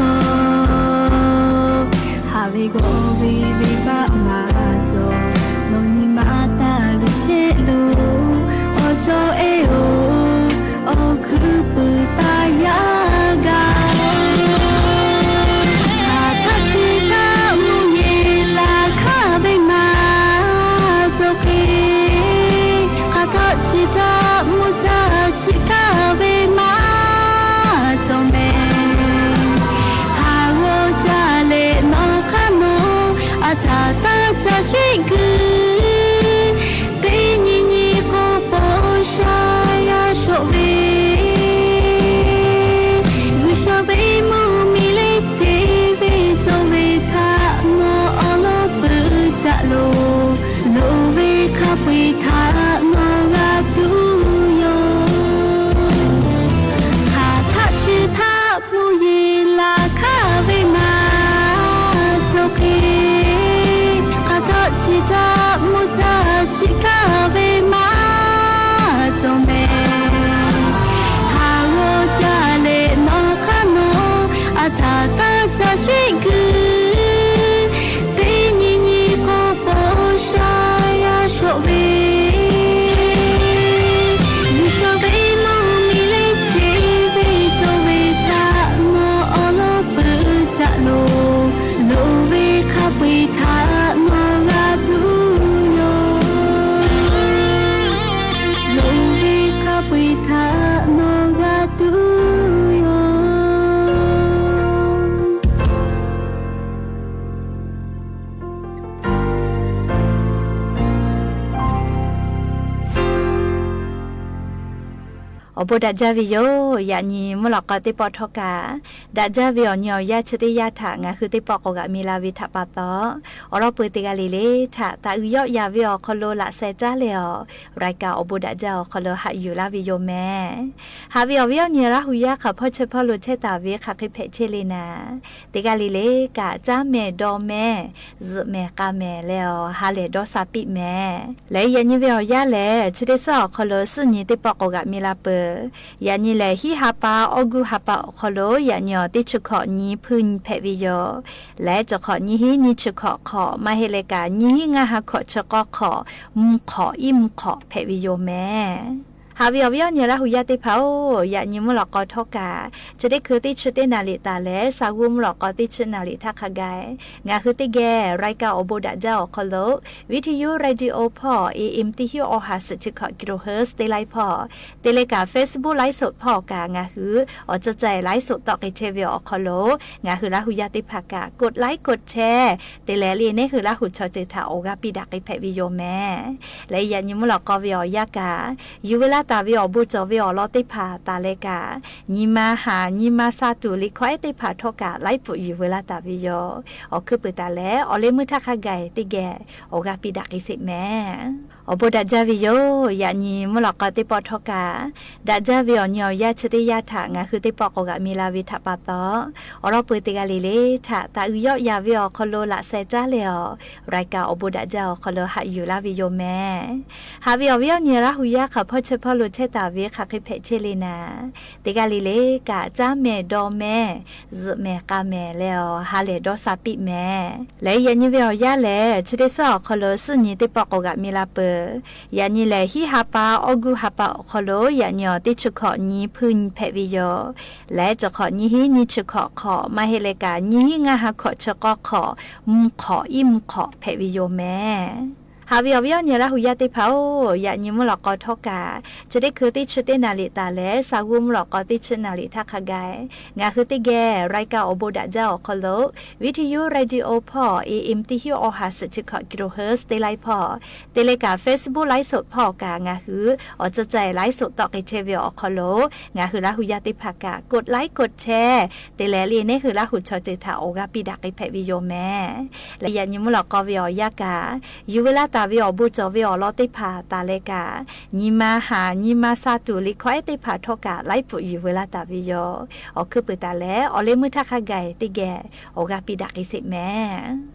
Haˍ ve g'awˇ ve venˇ baˆ maˇ cawˬ, nawˬ nyi ma taˇ luˬ chehˇ loˬ. Awˬ cawˬ ehˉ-oˬ, awˬ hkuiˉ puiˍ taˇ yaˇ gaˇ. Hk'aˬ htaˆ chi htaˆ mvuhˇ yeˬ laˬ hkaˇ ve maˇ cawˬ hk'e, hk'aˬ htaˆ chi htaˆ mvuhˇ caˇ Shu kuˬ teˇ nyi nyi k'awꞈ paw sha yaˇ shawˍ ve, G'uiˬsha ve mvuhˇmiˬ leh hteˇ ve cawˬ ve htaꞈ nawˬ awˬ lawn peuˬ caꞈ loˬ. Loˍ ve hk'a peu-eˬ htaꞈ nawˬ g'a tuˬ yoˬ. Loˍ ve hk'a peu-eˬ htaꞈ nawˬ g'a tuˬ yoˬ. Awˬ bon daꞈ jaˇ ve yoˬ. Yaꞈ nyi mvuhˇ lawꞈ k'aw teˇ pawˆ htawˇ kaꞈ, daꞈ jaˇ ve awˬ nyi awˬ yaˇ chi teˇ yanˇ htaꞈ ngaˬ hui teˇ pawˆ k'awꞈ g'aꞈ mi la ve htaꞈ pa taw, awˬ lawn peu-eˬ teˇ g'aˇ le le htaꞈ taꞈ uiˍ yawˆ yaꞈ ve awˬ hk'aw lo laꞈ sheh caˉ leh awˬ, รายการ awˬ bon daꞈ jaˇ awˬ hk'aw lo haꞈ yuˬ laˇ ve yoˬ mehˍ. Haꞈ ve awˬ viˉ awˬ nyi Laˇ hu yaˇ hk'aˬ hpawˇ chi hpawˇ lo chehˇ taˍ ve hk'aˬ hk'e hpehꞈ chehˇ le naˍ, teˇ g'aˇ le le kaꞈ caˉ mehˍ dawˇ mehˍ, zuhꞈ mehˍ k'a mehˍ leh awˬ ha lehˬ dawˇ sha piˇ mehˍ. Leh yaꞈ nyi ve awˬ yaˇ lehˬ, chi teˇ suhˉ awˬ hk'aw lo suhˆ nyi teˇ pawˆ k'awꞈ g'aꞈ mi la peuˬ. Yaꞈ nyi lehˬ, hiˉ ha pa, awˇ guˇ ha pa awˬ hk'aw lo yaꞈ nyi awˬ teˇ chi hkawꞈ nyi hpuiˇ nyi hpehꞈ ve yoˬ. Leh chi hk'awꞈ nyiˇ hinˉ nyiˇ chi hkawꞈ hk'awꞈ maˇ heˆ leh kaꞈ, nyiˇ hinˉ ngaˇ ha hkawꞈ chi k'awˇ hk'awꞈ, mvuhˇ hk'awꞈ iˉ mvuhˇ hk'awꞈ hpehꞈ ve yoˬ mehˍ. Haꞈ ve awˬ viˉ awˬ nyi Laˇ hu yaˇ teˇ hpaˍ-oˬ, yaꞈ nyi mvuhˇ lawꞈ k'aw htawˇ kaꞈ, chi teˇ hkui teˇ chi teˇ naˍ riˍ taˍ leh, sa g'uˇ mvuhˇ lawꞈ k'aw teˇ chi naˍ riˍ htaˇ hk'a gaˬ, ngaˬ hui teˇ geh รายการ awˬ bon daꞈ jaˇ awˬ hk'aw lo, Viˇtiˇ yuˇ เรดิโอ hpawˇ, A M teˇ hinˉ awˬ ha suhˍ chi hkawꞈ kilohertz teˇ laiˉ hpawˇ, te leh kaꞈ Facebook ไลฟ์สด hpawˇ kaꞈ ngaˬ hui awˬ ceuˬ caiˬ ไลฟ์สด tawˆ k'ai chehˇ ve awˬ hk'aw lo, ngaˬ hui Laˇ hu yaˇ teˇ hpaˍ kaꞈ กดไลค์ กดแชร์ te leh le neˇ hui Laˇ hu chaw ceuˬ htaꞈ awˬ g'aˇ piˇ daꞈ k'ai hpehꞈ ve yoˬ mehˍ. Leh yaꞈ nyi mvuhˇ lawꞈ k'aw ve awˬ yaˇ kaꞈ, yuˬ ve laˇ taˍ ve awˬ bon cawˬ ve awˬ lawn teˇ hpaˍ taˍ leh kaꞈ, nyi ma haˍ nyi ma sha tuˬ liꞈ hkawehˉ teˇ hpaˍ htawˇ kaꞈ laiˉ pfuhꞈ yuˬ ve laˇ taˍ ve yoˬ. Awˬ hkuiˉ puiˍ taˍ leh awˬ leh meuˇ htaˇ hk'a gaˬ teˇ geh awˬ g'aˇ piˇ daꞈ k'ai sheˍ mehˍ. Awˬ bon daꞈ jaˇ ve yoˬ. Yaꞈ nyi mvuhˇ lawꞈ k'aw teˇ pawˆ htawˇ kaꞈ, daꞈ jaˇ ve awˬ nyi awˬ yaˇ chi teˇ yanˇ htaꞈ ngaˬ hui teˇ pawˆ k'awꞈ g'aꞈ mi la ve htaꞈ pa taw, awˬ lawn peu-eˬ teˇ g'aˇ le le htaꞈ taꞈ uiˍ yawˆ yaꞈ ve awˬ hk'aw lo laꞈ sheh caˉ leh awˬ, รายการ awˬ bon daꞈ jaˇ awˬ hk'aw lo haꞈ yuˬ laˇ ve yoˬ mehˍ. Haꞈ ve awˬ viˉ awˬ nyi Laˇ hu yaˇ hk'aˬ hpawˇ chi hpawˇ lo chehˇ taˍ ve hk'aˬ hk'e hpehꞈ chehˇ le naˍ, teˇ g'aˇ le le kaꞈ caˉ mehˍ dawˇ mehˍ, zuhꞈ mehˍ k'a mehˍ leh awˬ ha lehˬ dawˇ sha piˇ mehˍ. Leh yaꞈ nyi ve awˬ yaˇ lehˬ, chi teˇ suhˉ awˬ hk'aw lo suhˆ nyi teˇ pawˆ k'awꞈ g'aꞈ mi la peuˬ. Yaꞈ nyi lehˬ, hiˉ ha pa, awˇ guˇ ha pa awˬ hk'aw lo yaꞈ nyi awˬ teˇ chi hkawꞈ nyi hpuiˇ nyi hpehꞈ ve yoˬ. Leh chi hk'awꞈ nyiˇ hinˉ nyiˇ chi hkawꞈ hk'awꞈ maˇ heˆ leh kaꞈ, nyiˇ hinˉ ngaˇ ha hkawꞈ chi k'awˇ hk'awꞈ, mvuhˇ hk'awꞈ iˉ mvuhˇ hk'awꞈ hpehꞈ ve yoˬ mehˍ. Haꞈ ve awˬ viˉ awˬ nyi Laˇ hu yaˇ teˇ hpaˍ-oˬ, yaꞈ nyi mvuhˇ lawꞈ k'aw htawˇ kaꞈ, chi teˇ hkui teˇ chi teˇ naˍ riˍ taˍ leh sa g'uˇ mvuhˇ lawꞈ k'aw teˇ chi naˍ riˍ htaˇ hk'a gaˬ, ngaˬ hui teˇ geh รายการ awˬ bon daꞈ jaˇ awˬ hk'aw lo, Viˇtiˇ yuˇ เรดิโอ hpawˇ, A M teˇ hinˉ awˬ ha suhˍ chi hkawꞈ kilohertz teˇ laiˉ hpawˇ, te leh kaꞈ Facebook ไลฟ์สด hpawˇ kaꞈ ngaˬ hui awˬ ceuˬ caiˬ ไลฟ์สด tawˆ k'ai chehˇ ve awˬ hk'aw lo, ngaˬ hui Laˇ hu yaˇ teˇ hpaˍ kaꞈ กดไลค์ กดแชร์ te leh le neˇ hui Laˇ hu chaw ceuˬ htaꞈ awˬ g'aˇ piˇ daꞈ k'ai hpehꞈ ve yoˬ mehˍ. Leh yaꞈ nyi mvuhˇ lawꞈ k'aw ve awˬ yaˇ kaꞈ, yuˬ ve laˇ taˍ ve awˬ bon cawˬ ve awˬ lawn teˇ hpaˍ taˍ leh kaꞈ, nyi ma haˍ nyi ma sha tuˬ liꞈ hkawehˉ teˇ hpaˍ htawˇ kaꞈ laiˉ pfuhꞈ yuˬ ve laˇ taˍ ve yoˬ. Awˬ hkuiˉ puiˍ taˍ leh awˬ leh meuˇ htaˇ hk'a gaˬ teˇ geh awˬ g'aˇ piˇ daꞈ k'ai sheˍ mehˍ.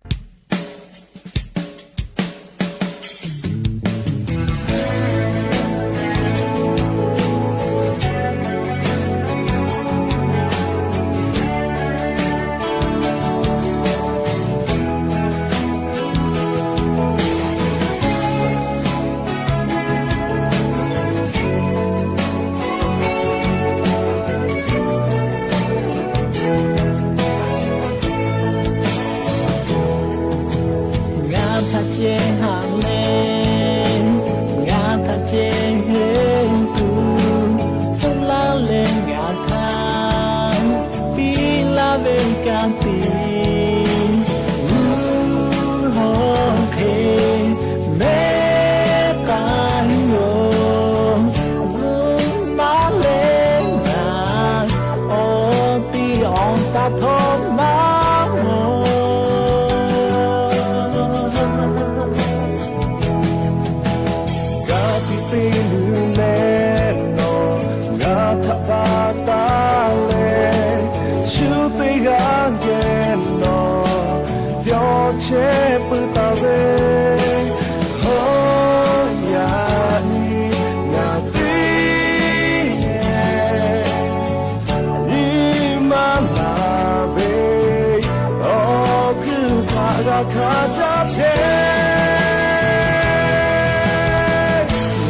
Ngaˬ htaꞈ ceh haꞈ leh, ngaˬ htaꞈ ceh heˆ tuˬ, hpfuhˆ laˇ leh ngaˬ htaꞈ piˇ laˇ ve ka tiꞈ, uˉ hawˉ hk'e mehˉ taˍ yoˬ. Zuhꞈ maˇ leh ngaˬ awˬ tiꞈ awˬ taˇ htawˇ maˇ mawˬ. Ka tiꞈ te luˬ leh nawˬ ngaˬ htaꞈ pa taˍ leh, shu teˇ g'aˇ geh nawˬ yawˇ chehˇ peuˬ taˍ ve, hawˉ yaꞈ nyi ngaˬ teˇ geh nyi ma laˬ ve Hk'aˬ ca chehˇ,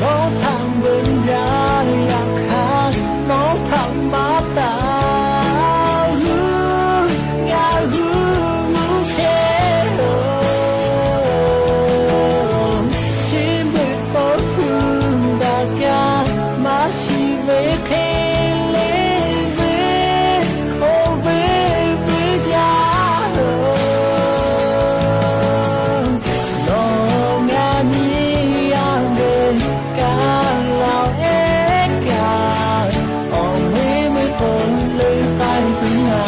nawˬ htaꞈ beuꞈ jaˇ. Yaꞈ hk'aˇ nawˬ htaꞈ maˇ taˍ, ngaˬ hui g'uˇ chehˇ-oˬ. Chi beuꞈ k'oˆ hu daꞈ kaꞈ, maˇ shiˍ ve hk'e le ve, oˇ ve vuiˇ jaˇ-oˬ. Nawˬ ngaˬ nyi yaˇ ve kaˇ laˬ ehˉ kaꞈ, awˬ mui mui k'o leuˉ k'ai tuˬ ngaˬ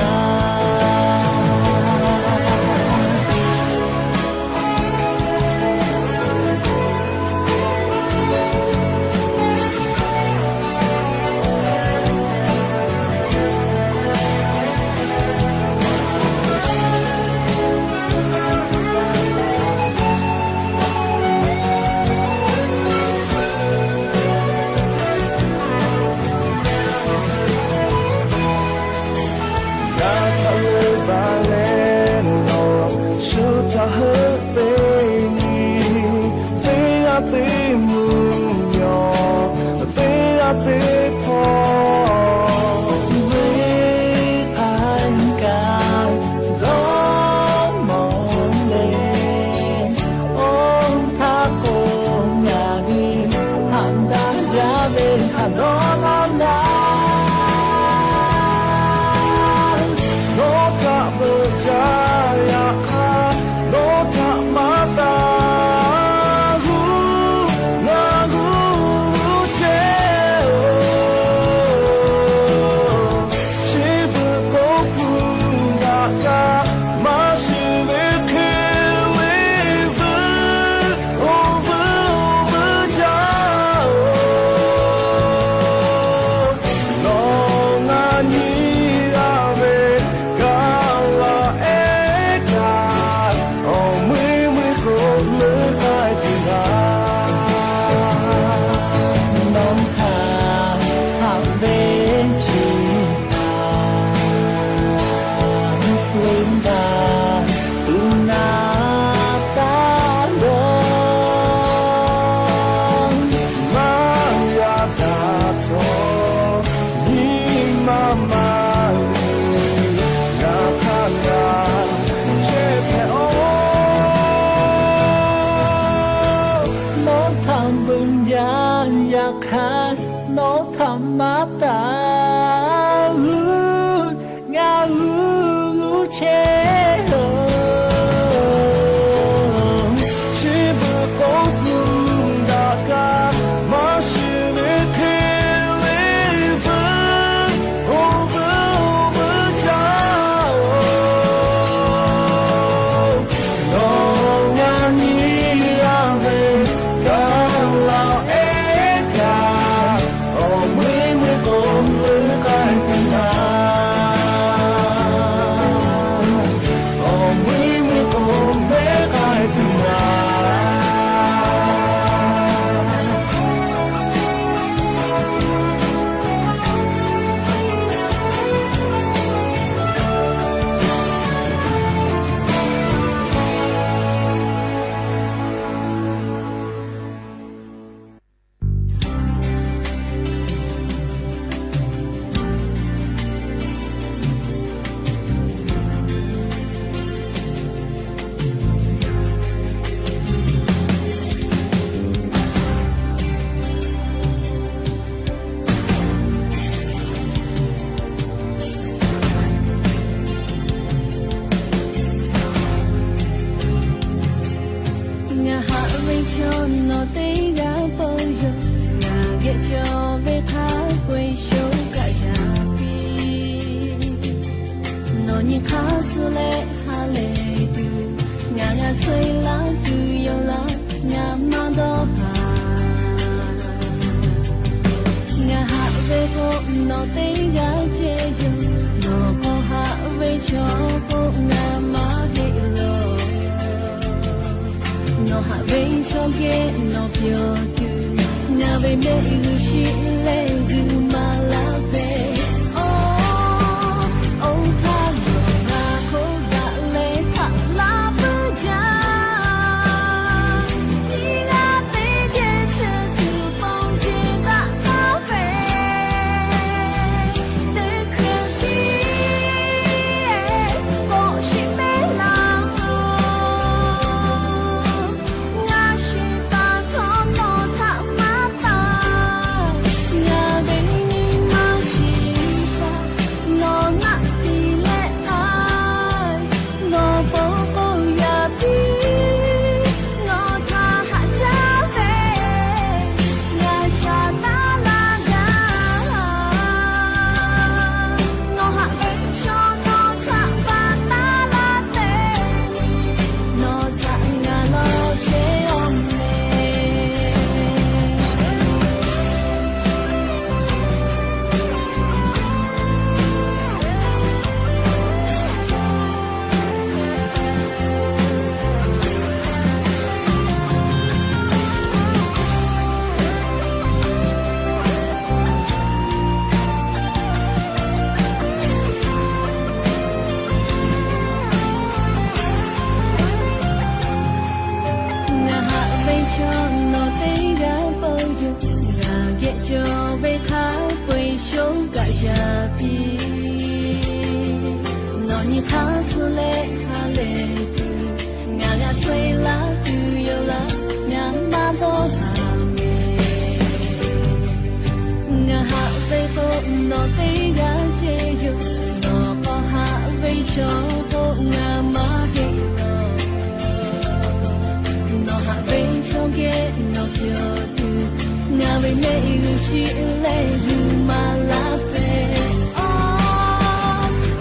Ngaˬ htaꞈ leuˉ baˬ leh nawˬ shu htaꞈ heuˆ te nyi, teˇ g'aˇ teˇ mvuhˇ yaw, teˇ g'aˇ teˇ hpawˇ ve hk'aˇ kaꞈ dawˇ mawˬ le. Oˇ htaˇ k'o, ngaˬ hui haꞈ daꞈ jaˇ ve hk'aˬ dawˇ nawˇ na. Nawˬ htaꞈ beuꞈ jaˇ. Yaꞈ hk'aˇ nawˬ htaꞈ maˇ taˍ, ngaˬ hui g'uˇ chehˇ-oˬ. Chi beuꞈ k'oˆ hu daꞈ kaꞈ, maˇ shiˍ ve hk'e le vuiˇ, oˇ vuiˇ oˇ vuiˇ jaˇ-oˬ. Nawˬ ngaˬ nyi g'a ve kaˇ laˬ ehˉ kaꞈ, awˬ mui mui k'o leuˉ k'ai tuˬ ngaˬ nawˬ htaꞈ haꞈ ve chi htaꞈ leuˉ daꞈ tuˬ ngaˬ taˇ dawˇ. Maˇ yaꞈ htaˇ htawˇ nyi ma maˇ g'uiˬ, ngaˬ hk'a gaˬ chehˇ hpehꞈ-oˬ. Nawˬ htaꞈ beuꞈ jaˇ. Yaꞈ hk'aˇ nawˬ htaꞈ maˇ taˍ, ngaˬ hui g'uˇ chehˇ-oˬ. Chi beuꞈ k'oˆ hu daꞈ kaꞈ, maˇ shiˍ ve hk'e le vuiˇ, oˇ vuiˇ oˇ vuiˇ jaˇ-oˬ. Nawˬ ngaˬ nyi g'a ve kaˇ laˬ ehˉ kaꞈ, awˬ mui mui k'o leuˉ k'ai tuˬ ngaˬ, awˬ mui mui k'o leuˉ k'ai tuˬ ngaˬ. Ngaˬ haꞈ ve chaw nawˬ teˇ g'aˇ pawˇ yoˬ. Ngaˬ geh cawˬ ve hk'a peu-eˬ shoˉ kaꞈ yaꞈ piˇ. Nawˬ nyi hk'aˇ suh leh ha lehˬ tuˬ, ngaˬ g'a suh-e laˇ tuˬ yoˬ laˇ, ngaˬ maˇ dawˇ haˍ. Ngaˬ haꞈ ve k'o nawˬ teˇ g'aˇ ceh yoˬ. Nawˬ k'awꞈ haꞈ ve chaw k'o ngaˬ maˇ heˆ lawˬ. Nawˬ haꞈ ve chaw geh nawˬ pyawˬ tuˬ, ngaˬ ve mehˆ g'uiˬ shiˍ leh g'uiˬ maˍ laˇ hpehꞈ. Oˇ, oˇ htaˇ nawˬ ngaˬ hk'oˆ daꞈ leh haꞈ laˇ puiˉ jaˇ. Nawˬ k'o ngaˬ maˇ heˆ laˬ. Nawˬ haꞈ ve chaw geh nawˬ cawˬ tuˬ, ngaˬ ve mehˆ g'uˇ shiˍ leh g'uiˬ maˍ laˇ hpehꞈ.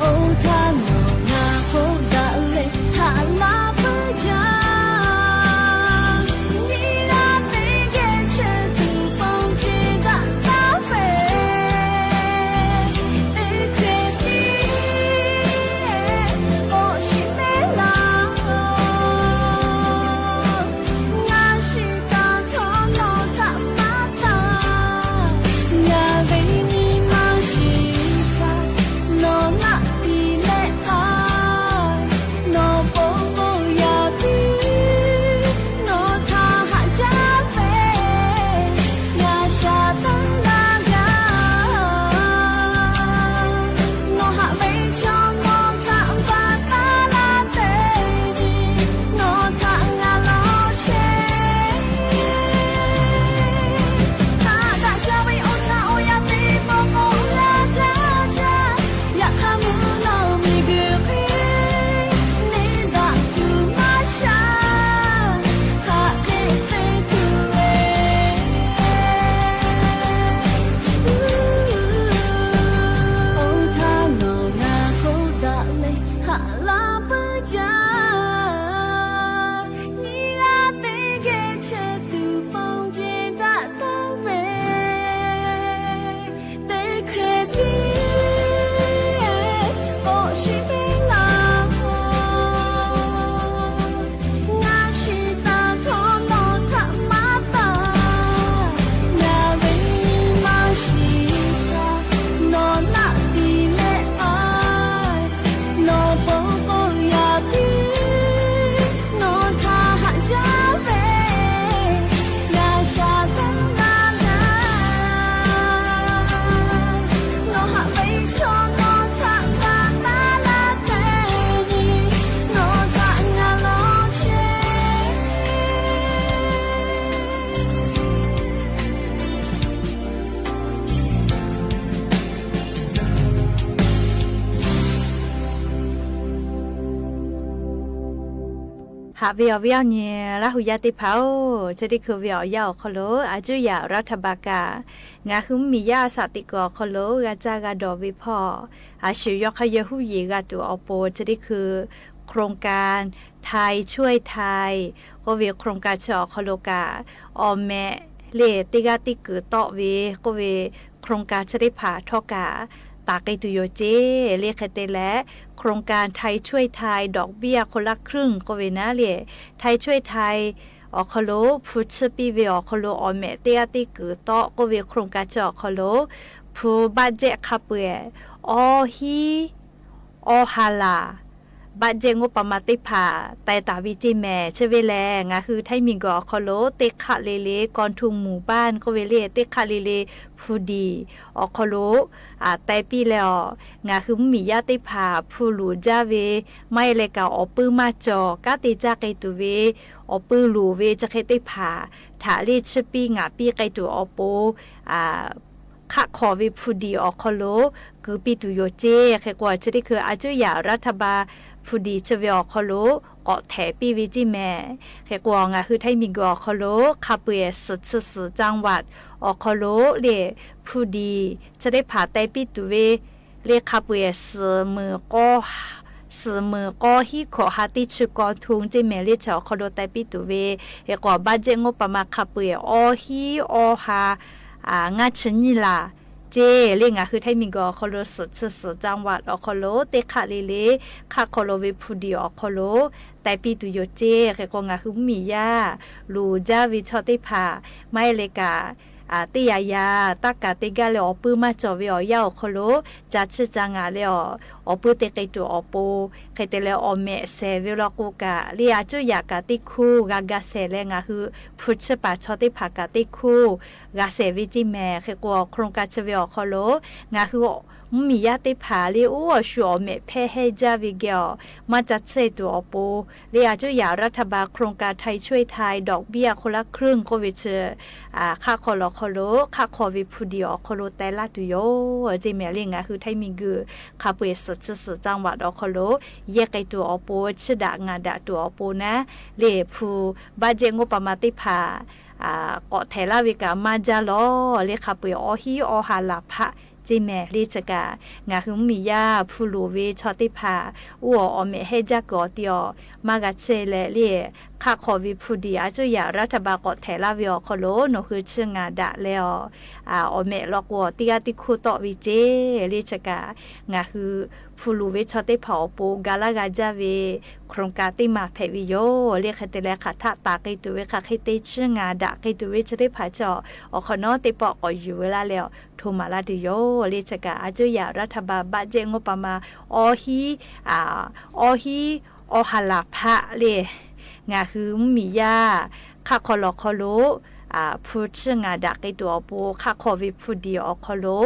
Oˇ htaˇ nawˬ ngaˬ k'oˆ daꞈ leh haꞈ laˇ puiˉ jaˇ. Nyi g'a teˇ geh chehˇ tuˬ pon ce daꞈ taˇ ve, teˇ hkeh tiˉ k'awꞈ shiˍ mehˉ laˇ. Ngaˬ shiˍ taˍ htawˇ nawˬ htaꞈ maˇ taˍ. Ngaˬ ve nyi ma shiˍ htaˇ nawˬ naˆ tiˍ leh k'ai. Nawˬ bon bon yaꞈ piˇ, nawˬ htaꞈ haꞈ jaˇ ve, ngaˬ shaˍ taˇ laˇ gaˇ. Nawˬ haꞈ ve chaw nawˬ htaꞈ baˬ taˉ laˇ te, nawˬ htaꞈ ngaˬ lawˬ chehˇ. Haꞈ daꞈ jaˇ ve oˇ htaˇ awˬ yanˇ teˇ pawˆ k'awꞈ g'a gaˇ jaˇ. Yaꞈ hk'aˇ mvuhˇ naw miˬguiˬ hk'e neˇ daꞈ tuˬ maˇ sha, hk'aˬ hk'e te tuˬ ve. Oˇ htaˇ nawˬ ngaˬ k'oˆ daꞈ leh haꞈ laˇ puiˉ jaˇ. Nyi g'a teˇ geh chehˇ tuˬ pon ce daꞈ taˇ ve, teˇ hkeh tiˉ k'awꞈ shiˍ mehˉ laˇ. Ngaˬ shiˍ taˍ htawˇ nawˬ htaꞈ maˇ taˍ. Ngaˬ ve maˇ shiˍ htaˇ nawˬ naˆ tiˍ leh k'ai. Nawˬ bon bon yaꞈ piˇ, nawˬ htaꞈ haꞈ jaˇ ve, ngaˬ shaˍ taˇ laˇ gaˇ. Nawˬ haꞈ ve chaw nawˬ htaꞈ baˬ taˉ laˇ te, nawˬ htaꞈ ngaˬ lawˬ chehˇ. Haꞈ ve awˬ viˉ awˬ nyi Laˇ hu yaˇ teˇ hpaˍ-oˬ, chi teˇ hkui ve awˬ yanˇ awˬ hk'aw lo a cuˇ yaꞈ รัฐบาล kaꞈ ngaˬ hui mvuhˇmiˬ yaˇ a shaꞈ teꞈ kuiˬ awˬ hk'aw lo g'a caˇ g'a dawˬ ve hpawˇ, a shu yawˇ hk'aˇ yawˇ huˉ yeˬ g'a tuˬ awˬ pon chi teˇ hkui โครงการ ไทยช่วยไทย k'oˆ ve โครงการ chi awˬ hk'aw lo kaꞈ, awˬ mehˍ lehˬ teˇ g'aˇ teˇ kuiˬ tawˆ ve k'oˆ ve โครงการ chi teˇ hpaˍ htawˇ kaꞈ taˍ k'ai tuˬ yoˬ ceˇ. Lehˬ hk'e te leh โครงการ ไทยช่วยไทย ดอกเบี้ยคนละครึ่ง k'oˆ ve naˉ lehˬ, ไทยช่วยไทย awˬ hk'aw lo hpu chiˇ piˇ ve awˬ hk'aw lo awˬ mehˍ teˇ g'aˇ teˇ kuiˬ tawˆ k'oˆ ve โครงการ chi awˬ hk'aw lo hpu บัตเจ็ต hk'a peu-eˬ awˇ hiˉ awˇ ha laˬ บัตเจ็ต งบประมาณ teˇ hpaˍ taiˍ taˍ ve ceˇ mehˍ. Chi ve lehˬ ngaˬ hui htaiˇ miˬguiˬ awˬ hk'aw lo teˇ hk'aˆ le le กองทุนหมู่บ้าน k'oˆ ve lehˬ, teˇ hk'aˆ le le hpu diˍ awˬ hk'aw lo taiˍ piˇ leh awˬ, ngaˬ hui mvuhˇmiˬ yaˇ teˇ hpaˍ hpu loˍ jaˇ ve maˇ heˆ leh kaꞈ awˬ puiˉ maˇ cawˬ kanˉ te caˇ k'ai tuˬ ve awˬ puiˉ loˍ ve chi hk'e teˇ hpaˍ htaꞈ lehˬ chiˇ piˇ ngaˍ piˇ k'ai tuˬ awˬ pon hk'aˆ hk'aw ve hpu diˍ awˬ hk'aw lo kuˬ piˇ tuˬ yoˬ ceˇ. Hk'e k'o, chi teˇ hkui a cuˇ yaꞈ รัฐบาล hpu diˍ chi ve awˬ hk'aw lo k'awꞈ htehˍ piˇ ve ceˇ mehˍ. Hk'e k'o, ngaˬ hui htaiˇ miˬguiˬ awˬ hk'aw lo hk'a peu-eˬ suhˍ chi suhˍ จังหวัด awˬ hk'aw lo lehˬ hpu diˍ chi teˇ hpaˍ taiˍ piˇ tuˬ ve lehˬ hk'a peu-eˬ suhˍ meuˍ k'awˇ suhˍ meuˍ k'awˇ hiˉ hkawꞈ ha teˇ chi กองทุน ceˇ mehˍ. Lehˬ chi awˬ hk'aw lo taiˍ piˇ tuˬ ve, hk'e k'o บัตเจ็ต งบประมาณ hk'a peu-eˬ awˇ hiˉ awˇ ha ngaˇ chi nyiˇ laˬ ceˇ. Lehˬ ngaˬ hui htaiˇ miˬguiˬ awˬ hk'aw lo suhˍ chi suhˍ จังหวัด awˬ hk'aw lo teˇ hk'aˆ le le hk'aˆ hk'aw lo ve hpu diˍ awˬ hk'aw lo taiˍ piˇ tuˬ yoˬ ceˇ. Hk'e k'o, ngaˬ hui mvuhˇmiˬ yaˇ loˍ jaˇ ve chaw teˇ hpaˍ maˇ heˆ leh kaꞈ, teˇ yaꞈ yaꞈ taˇ kaˍ te gaˇ leh awˬ puiˉ maˇ cawˬ ve awˬ yanˇ awˬ hk'aw lo ca chiˇ ca ngaˍ leh awˬ, awˬ puiˉ te k'ai tuˬ awˬ pon, hk'e te leh awˬ mehˍ shehˍ ve law k'o kaꞈ, lehˬ a cuˇ yaꞈ kaꞈ teˇ hkuˇ g'a ga shehˍ leh ngaˬ hui hpu chiˇ paˍ chaw teˇ hpaˍ kaꞈ teˇ hkuˇ g'a shehˍ ve ceˇ mehˍ. Hk'e k'o, โครงการ chi ve awˬ hk'aw lo ngaˬ hui mvuhˇmiˬ yaˇ teˇ hpaˍ le, oˇ awˬ shu awˬ mehꞈ hpehˇ hehnˇ jaˇ ve geh awˬ maˇ ca tsuhˇ tuˬ awˬ pon le, อาจจะอยากรัฐบาล โครงการไทยช่วยไทย ดอกเบี้ยคนละครึ่ง k'oˆ ve chi hk'aˆ hk'aw lo awˬ hk'aw lo hk'aˆ hk'aw ve hpu diˬ awˬ hk'aw lo teh laˇ tuˬ yoˬ ceˇ mehˍ le. Ngaˬ hui htaiˇ miˬguiˬ hk'a peu-eˬ suhˍ chi suhˍ จังหวัด awˬ hk'aw lo yehˇ k'ai tuˬ awˬ pon, chiˇ daꞈ ngaˍ daꞈ tuˬ awˬ pon naˉ le, hpu budget งบประมาณ teˇ hpaˍ k'awꞈ htehꞈ laˇ ve kaꞈ maˇ jaˇ lawˬ le. Hk'a peu-eˬ awˇ hiˉ awˇ ha laˬ hpaˆ ceˇ mehˍ le. Chi kaꞈ ngaˬ hui mvuhˇmiˬ yaˇ hpu loˍ ve chaw teˇ hpaˍ oˇ awˬ awˬ mehꞈ hehnˇ jaˇ kuiˬ awˬ ti awˬ maˇ g'a chehˇ leh le, hk'aˆ hk'aw ve hpu diˬ อาจจะอยากรัฐบาล k'awꞈ htehꞈ laˇ ve awˬ hk'aw lo nawˬ hui chiˇ ngaˍ daꞈ leh awˬ, awˬ mehꞈ law k'o awˬ teˇ g'aˇ teˇ hkoˇ tawˆ ve ceˇ le. Chi kaꞈ ngaˬ hui hpu loˍ ve chaw teˇ hpaˍ awˬ pon ga laˇ g'a jaˇ ve โครงการ teˇ maˬ hpehꞈ ve yoˬ le. Hk'e te leh hk'aˬ htaˆ taˍ k'ai tuˬ ve, hk'aˬ hk'e te chiˇ ngaˍ daꞈ k'ai tuˬ ve chi teˇ hpaˍ chi awˬ hk'awꞈ nawˉ teˇ pawˆ k'awꞈ yuˬ ve laˇ leh awˬ hto maˍ laˇ tuˬ yoˬ le. Chi kaꞈ อาจจะอยากรัฐบาล budget งบประมาณ awˇ hiˉ, awˇ hiˉ awˇ ha laˬ hpaˆ le, ngaˬ hui mvuhˇmiˬ yaˇ hk'aˆ hk'aw lo awˬ hk'aw lo hpu chiˇ ngaˍ daꞈ k'ai tuˬ awˬ pon hk'aˆ hk'aw ve hpu diˬ awˬ hk'aw lo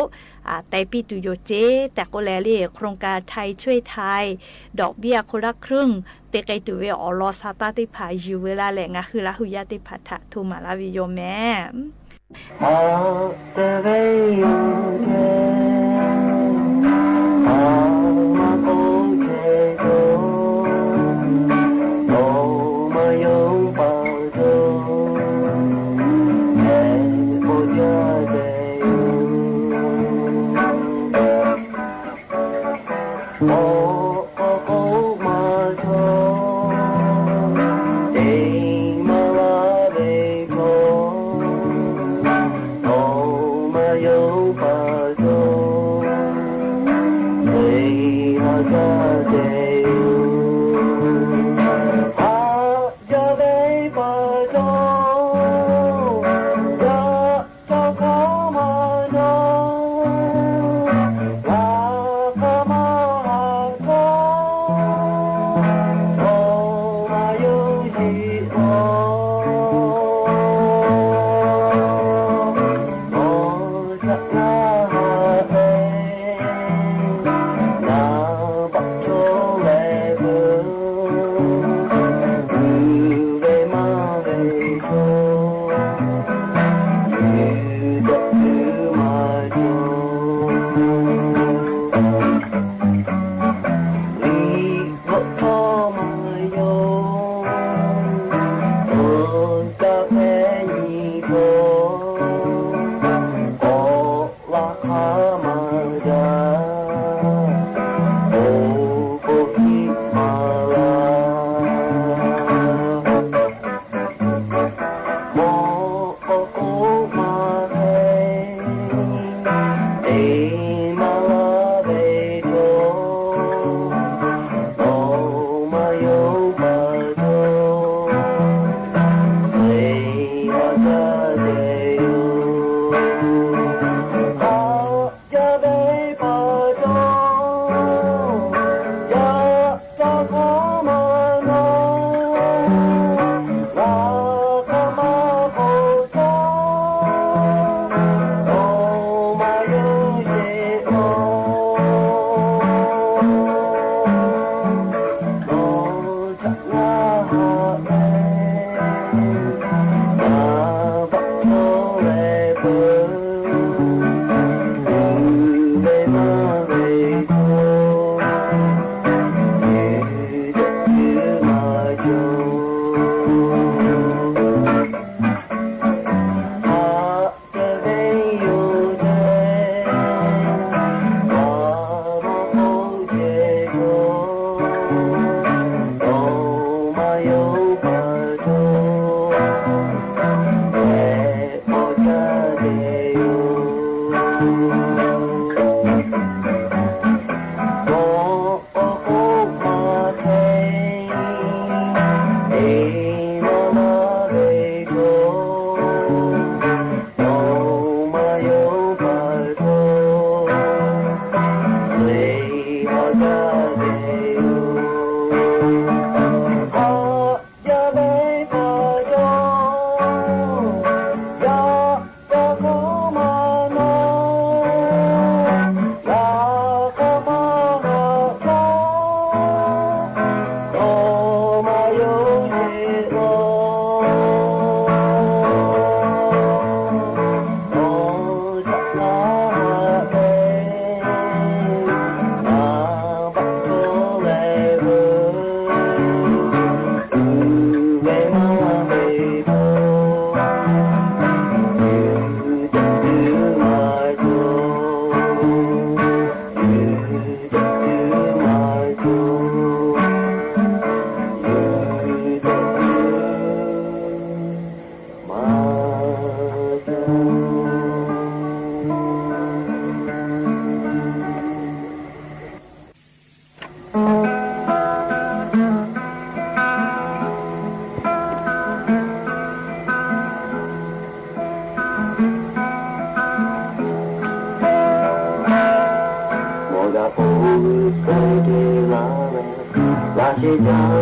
teh piˇ tuˬ yoˬ ceˇ tehꞈ k'oˆ leh le, โครงการไทยช่วยไทย ดอกเบี้ยคนละครึ่ง te k'ai tuˬ ve awˬ lawn sa taˇ teˇ hpaˍ yuˬ ve laˇ leh ngaˬ hui Laˇ huˍ yaˇ teˇ hpaˍ htaꞈ hto maˍ laˇ ve yoˬ mehˍ.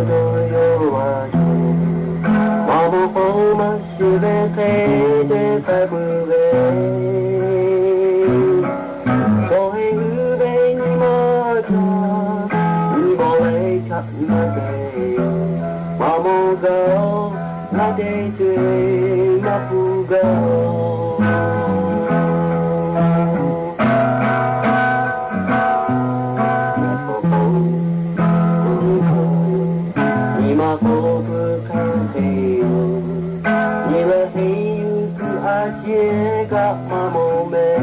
dawˇ yawˇ a yoˬ. Maˇ mawˬ k'o maˇ shiˍ ve hk'e te k'ai peuˬ ve, chaw heˆ hui ve nyi ma htaꞈ nyi bawˬ leh htaꞈ na te yoˬ. Maˇ mawˬ gaˬ-oˬ, laˇ te te maˇ hpu gaˬ-oˬ. Nyi ma k'oˆ peuˬ hk'aˬ hk'e yoˬ. Nyi leh henˇ yuˬ kuiˬ a ciˉ kaꞈ maˇ mawˬ meh.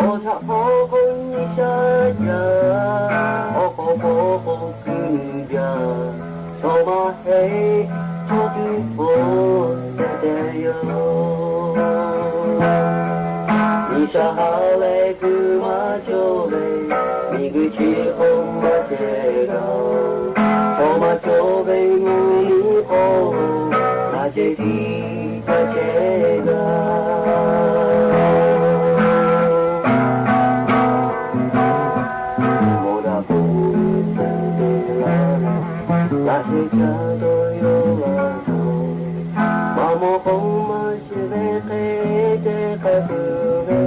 Awˬ htaꞈ hpawˇ k'o nyi shaˉ jaˇ, awˬ hk'aw hpawˇ k'o kuiˬ jaˇ. Chaw maˇ heˆ, chaw tuˬ hpawˇ tehꞈ tehꞈ yoˬ. G'uiˬsha ha lehˬ kuiˬ maˇ cawˬ ve, miˬguiˬ chi hk'oˆ maˇ chehˇ g'a. Chaw maˇ cawˬ ve mvuhˇ miˬ hk'oˆ, laˇ ceh tiˉ ca chehˇ g'a. Mawˬ daꞈ k'o, laˇ sheh caˇ dawˇ yawˇ la yoˬ. Maˇ mawˬ k'o maˇ shiˍ ve hk'e te k'ai peuˬ ve,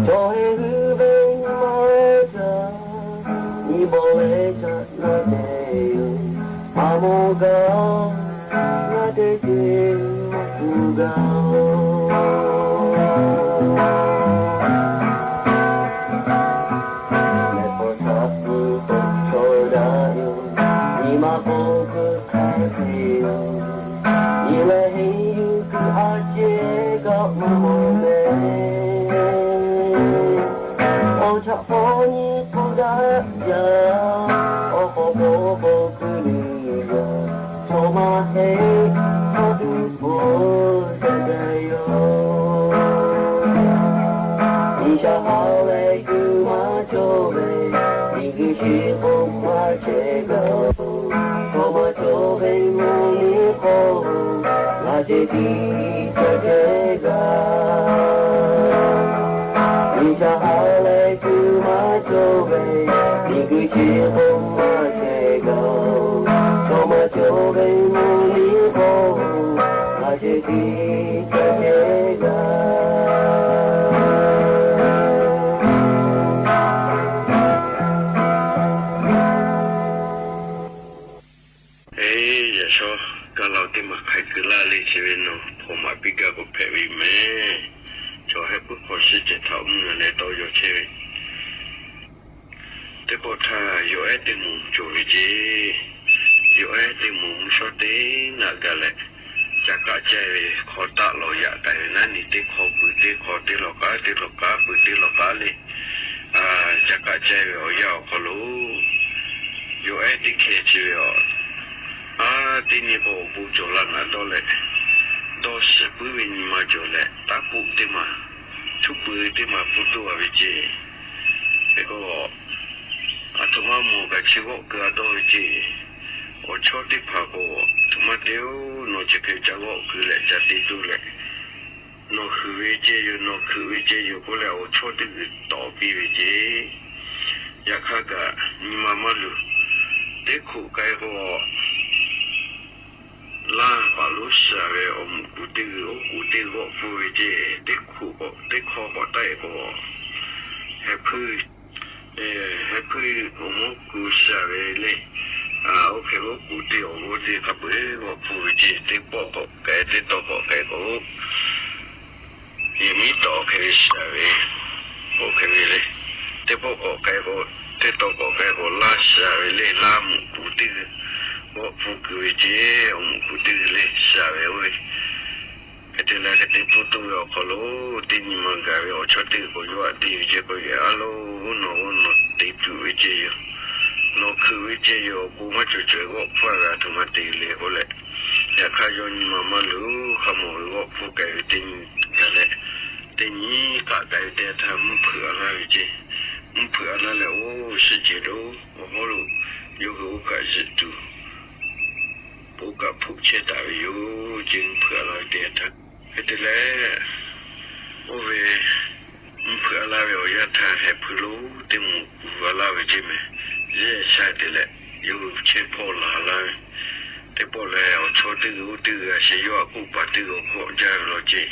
chaw heˆ hui ve nyi ma htaꞈ nyi bawˬ leh htaꞈ na te yoˬ. Maˇ mawˬ gaˬ, laˇ te te maˇ hpu gaˬ-oˬ. Mehˬ hpawˇ htaꞈ pu k'o chaw daꞈ yoˬ. Nyi ma k'oˆ peuˬ hk'aˬ hk'e yoˬ. Nyi leh henˇ yuˬ kuiˬ a ciˉ kaꞈ maˇ mawˬ meh. Awˬ htaꞈ hpawˇ nyi k'oˆ daꞈ jaˇ. Awˬ hk'aw hpawˇ k'o kuiˬ nuˇ jaˇ. Chaw maˇ heˆ, chaw tuˬ hpawˇ tehꞈ tehꞈ yoˬ. G'uiˬsha ha lehˬ kuiˬ maˇ cawˬ ve, miˬguiˬ chi hk'oˆ maˇ chehˇ g'a-oˬ. Chaw maˇ cawˬ ve mvuhˇ miˬ hk'oˆ, laˇ ceh tiˉ ca chehˇ g'a. G'uiˬsha ha lehˬ kuiˬ maˇ cawˬ ve, miˬguiˬ chi hk'oˆ maˇ chehˇ g'a-oˬ. Chaw maˇ cawˬ ve mvuhˇ miˬ hk'oˆ, laˇ ceh tiˉ ca chehˇ g'a. Eˬ, yaꞈ shawˉ kaˇ law teˇ maˬ hk'ai keu laˇ le, chi ve nawˬ hpawnˬ maˍ piˇ gaˇ k'o hpehꞈ ve yoˬ mehˍ. Chaw heh puiˉ hk'aw shiˉ ceh htaꞈ mvuhˇ leh tawˇ yaw chehˇ ve, teˇ pawˆ htaˇ yawˬ ehˉ teˇ moˍ cawˬ ve ceˇ. Yawˬ ehˉ teˇ moˍ mvuhˇ shawˉ teˇ naˆ gaˬ leh, ca kaˆ caiˇ ve hk'aw taˆ lawˬ yaꞈ k'ai ve naˉ ni teˇ hk'aw pui teˇ hk'aw teˇ lawˬ k'aˉ teˇ lawˬ k'aˉ pui teˇ lawˬ k'aˉ le, ca kaˆ caiˇ ve awˬ yanˇ awˬ hk'aw lo, yawˬ ehˉ teˇ hkeh chi ve aˬ, a, teˇ nyi k'o awˬ bon cawˬ la naꞈ dawˇ leh, dawˇ shiˍ puiˉ ve nyi ma cawˬ leh, taˉ puˆ teˇ maˬ, htuˉ pui teˇ maˬ pfuhˇ tuˬ a ve ceˇ. Hk'e k'o, aˬ htoꞈ ma mawˬ kaꞈ chi g'awˆ keu a dawˇ ve ceˇ. Awˬ chawˇ teˇ hpaˍ k'o, aˬ htoꞈ ma te-oˬ, nawˬ chi hk'e ca g'awˆ keu leh ca te tuˬ leh, nawˬ huiˍ ve ceˇ yoˬ, nawˬ hkeuꞈ ve ceˇ yoˬ k'oˆ leh awˬ chawˇ teˇ g'uiˬ tawˍ piˇ ve ceˇ. Yaꞈ hk'aˇ kaꞈ nyi ma maˇ luˬ. Teˇ hk'oꞈ k'ai k'o, laˇ paˍ lonˉ shaˍ ve awˬ muꞈ kuˬ teˇ g'uiˬ oˉ k'oˍ teˇ g'awˆ pfuhˇ ve ceˇ. Teˇ hk'oꞈ k'awꞈ teˇ hkawˇ k'awꞈ taˆ-e k'o, heh hpuiˇ, heh hpuiˇ awˬ mawˇ kuˬ shaˍ ve le. Oˇ hk'e oˉ k'oˍ teˇ awˬ g'awˇ teˇ hk'a peu-eˬ g'awˆ pfuhˇ ve ceˇ. Teˇ pawˆ k'awꞈ k'ai teˇ tawˇ k'awꞈ k'ai k'o, yehˬ miˉ tawˍ hk'e ve shaˍ ve, oˇ hk'e ve le. Teˇ pawˆ k'awꞈ k'ai k'o, teˇ tawˇ k'awꞈ k'ai k'o, laˇ shaˍ ve le, laˇ muꞈ kuˬ teˇ g'uiˬ g'awˆ pfuhˇ keu ve ceˇ. Awˬ muꞈ kuˬ teˇ g'uiˬ le shaˍ ve oˇ ve, hk'e te leh hk'e te pfuhˇ tuˬ ve awˬ hk'aw lo, teˇ nyi ma gaˬ ve awˬ chawˇ teˇ g'uiˬ k'awꞈ yuˬ a te ve ceˇ k'o, yehˬ a lo, oˇ nawˬ oˇ nawˬ te tuˬ ve ceˇ yoˬ. Nawˬ hkeuꞈ ve ceˇ yoˬ. Awˬ bon maˇ cawˬ cawˬ g'awˆ pfuhˇ a ve aˬ htoꞈ ma te le k'oˆ leh, yaꞈ hk'aˇ yawˇ nyi ma maˇ luˬ. Hk'a mawˬ ve g'awˆ pfuhˇ k'ai ve teˇ nyi gaˬ leh, teˇ nyi k'aˆ k'ai ve teˇ htaˇ mvuhˇ hpeuꞈ a laˇ ve ceˇ. Mvuhˇ hpeuꞈ a laˇ leh, oˇ shiˍ ceuˬ lo awˬ hawˉ lo yawˇ hui oˇ kaꞈ zuhꞈ tuˬ oˇ kaꞈ hpfuhˆ chehˇ taˍ ve yoˬ ceˇ. Mvuhˇ hpeuꞈ a laˇ ve teˇ htaˇ, hk'e te leh, oˇ ve mvuhˇ hpeuꞈ a laˇ ve awˬ yanˇ htaˇ heh hpuiˇ lonˉ teˇ moˍ kuˬ a laˇ ve ceˇ mehˍ. Yehˬ sha te leh, yawˇ hui chehˇ hpawˇ laˬ laˇ ve. Teˇ pawˆ lehˬ, awˬ chawˇ teˇ g'uiˬ oˇ teˇ g'uiˬ a sheh yawˇ a k'oˆ paˍ teˇ g'uiˬ k'awꞈ jaˇ ve law ceˇ.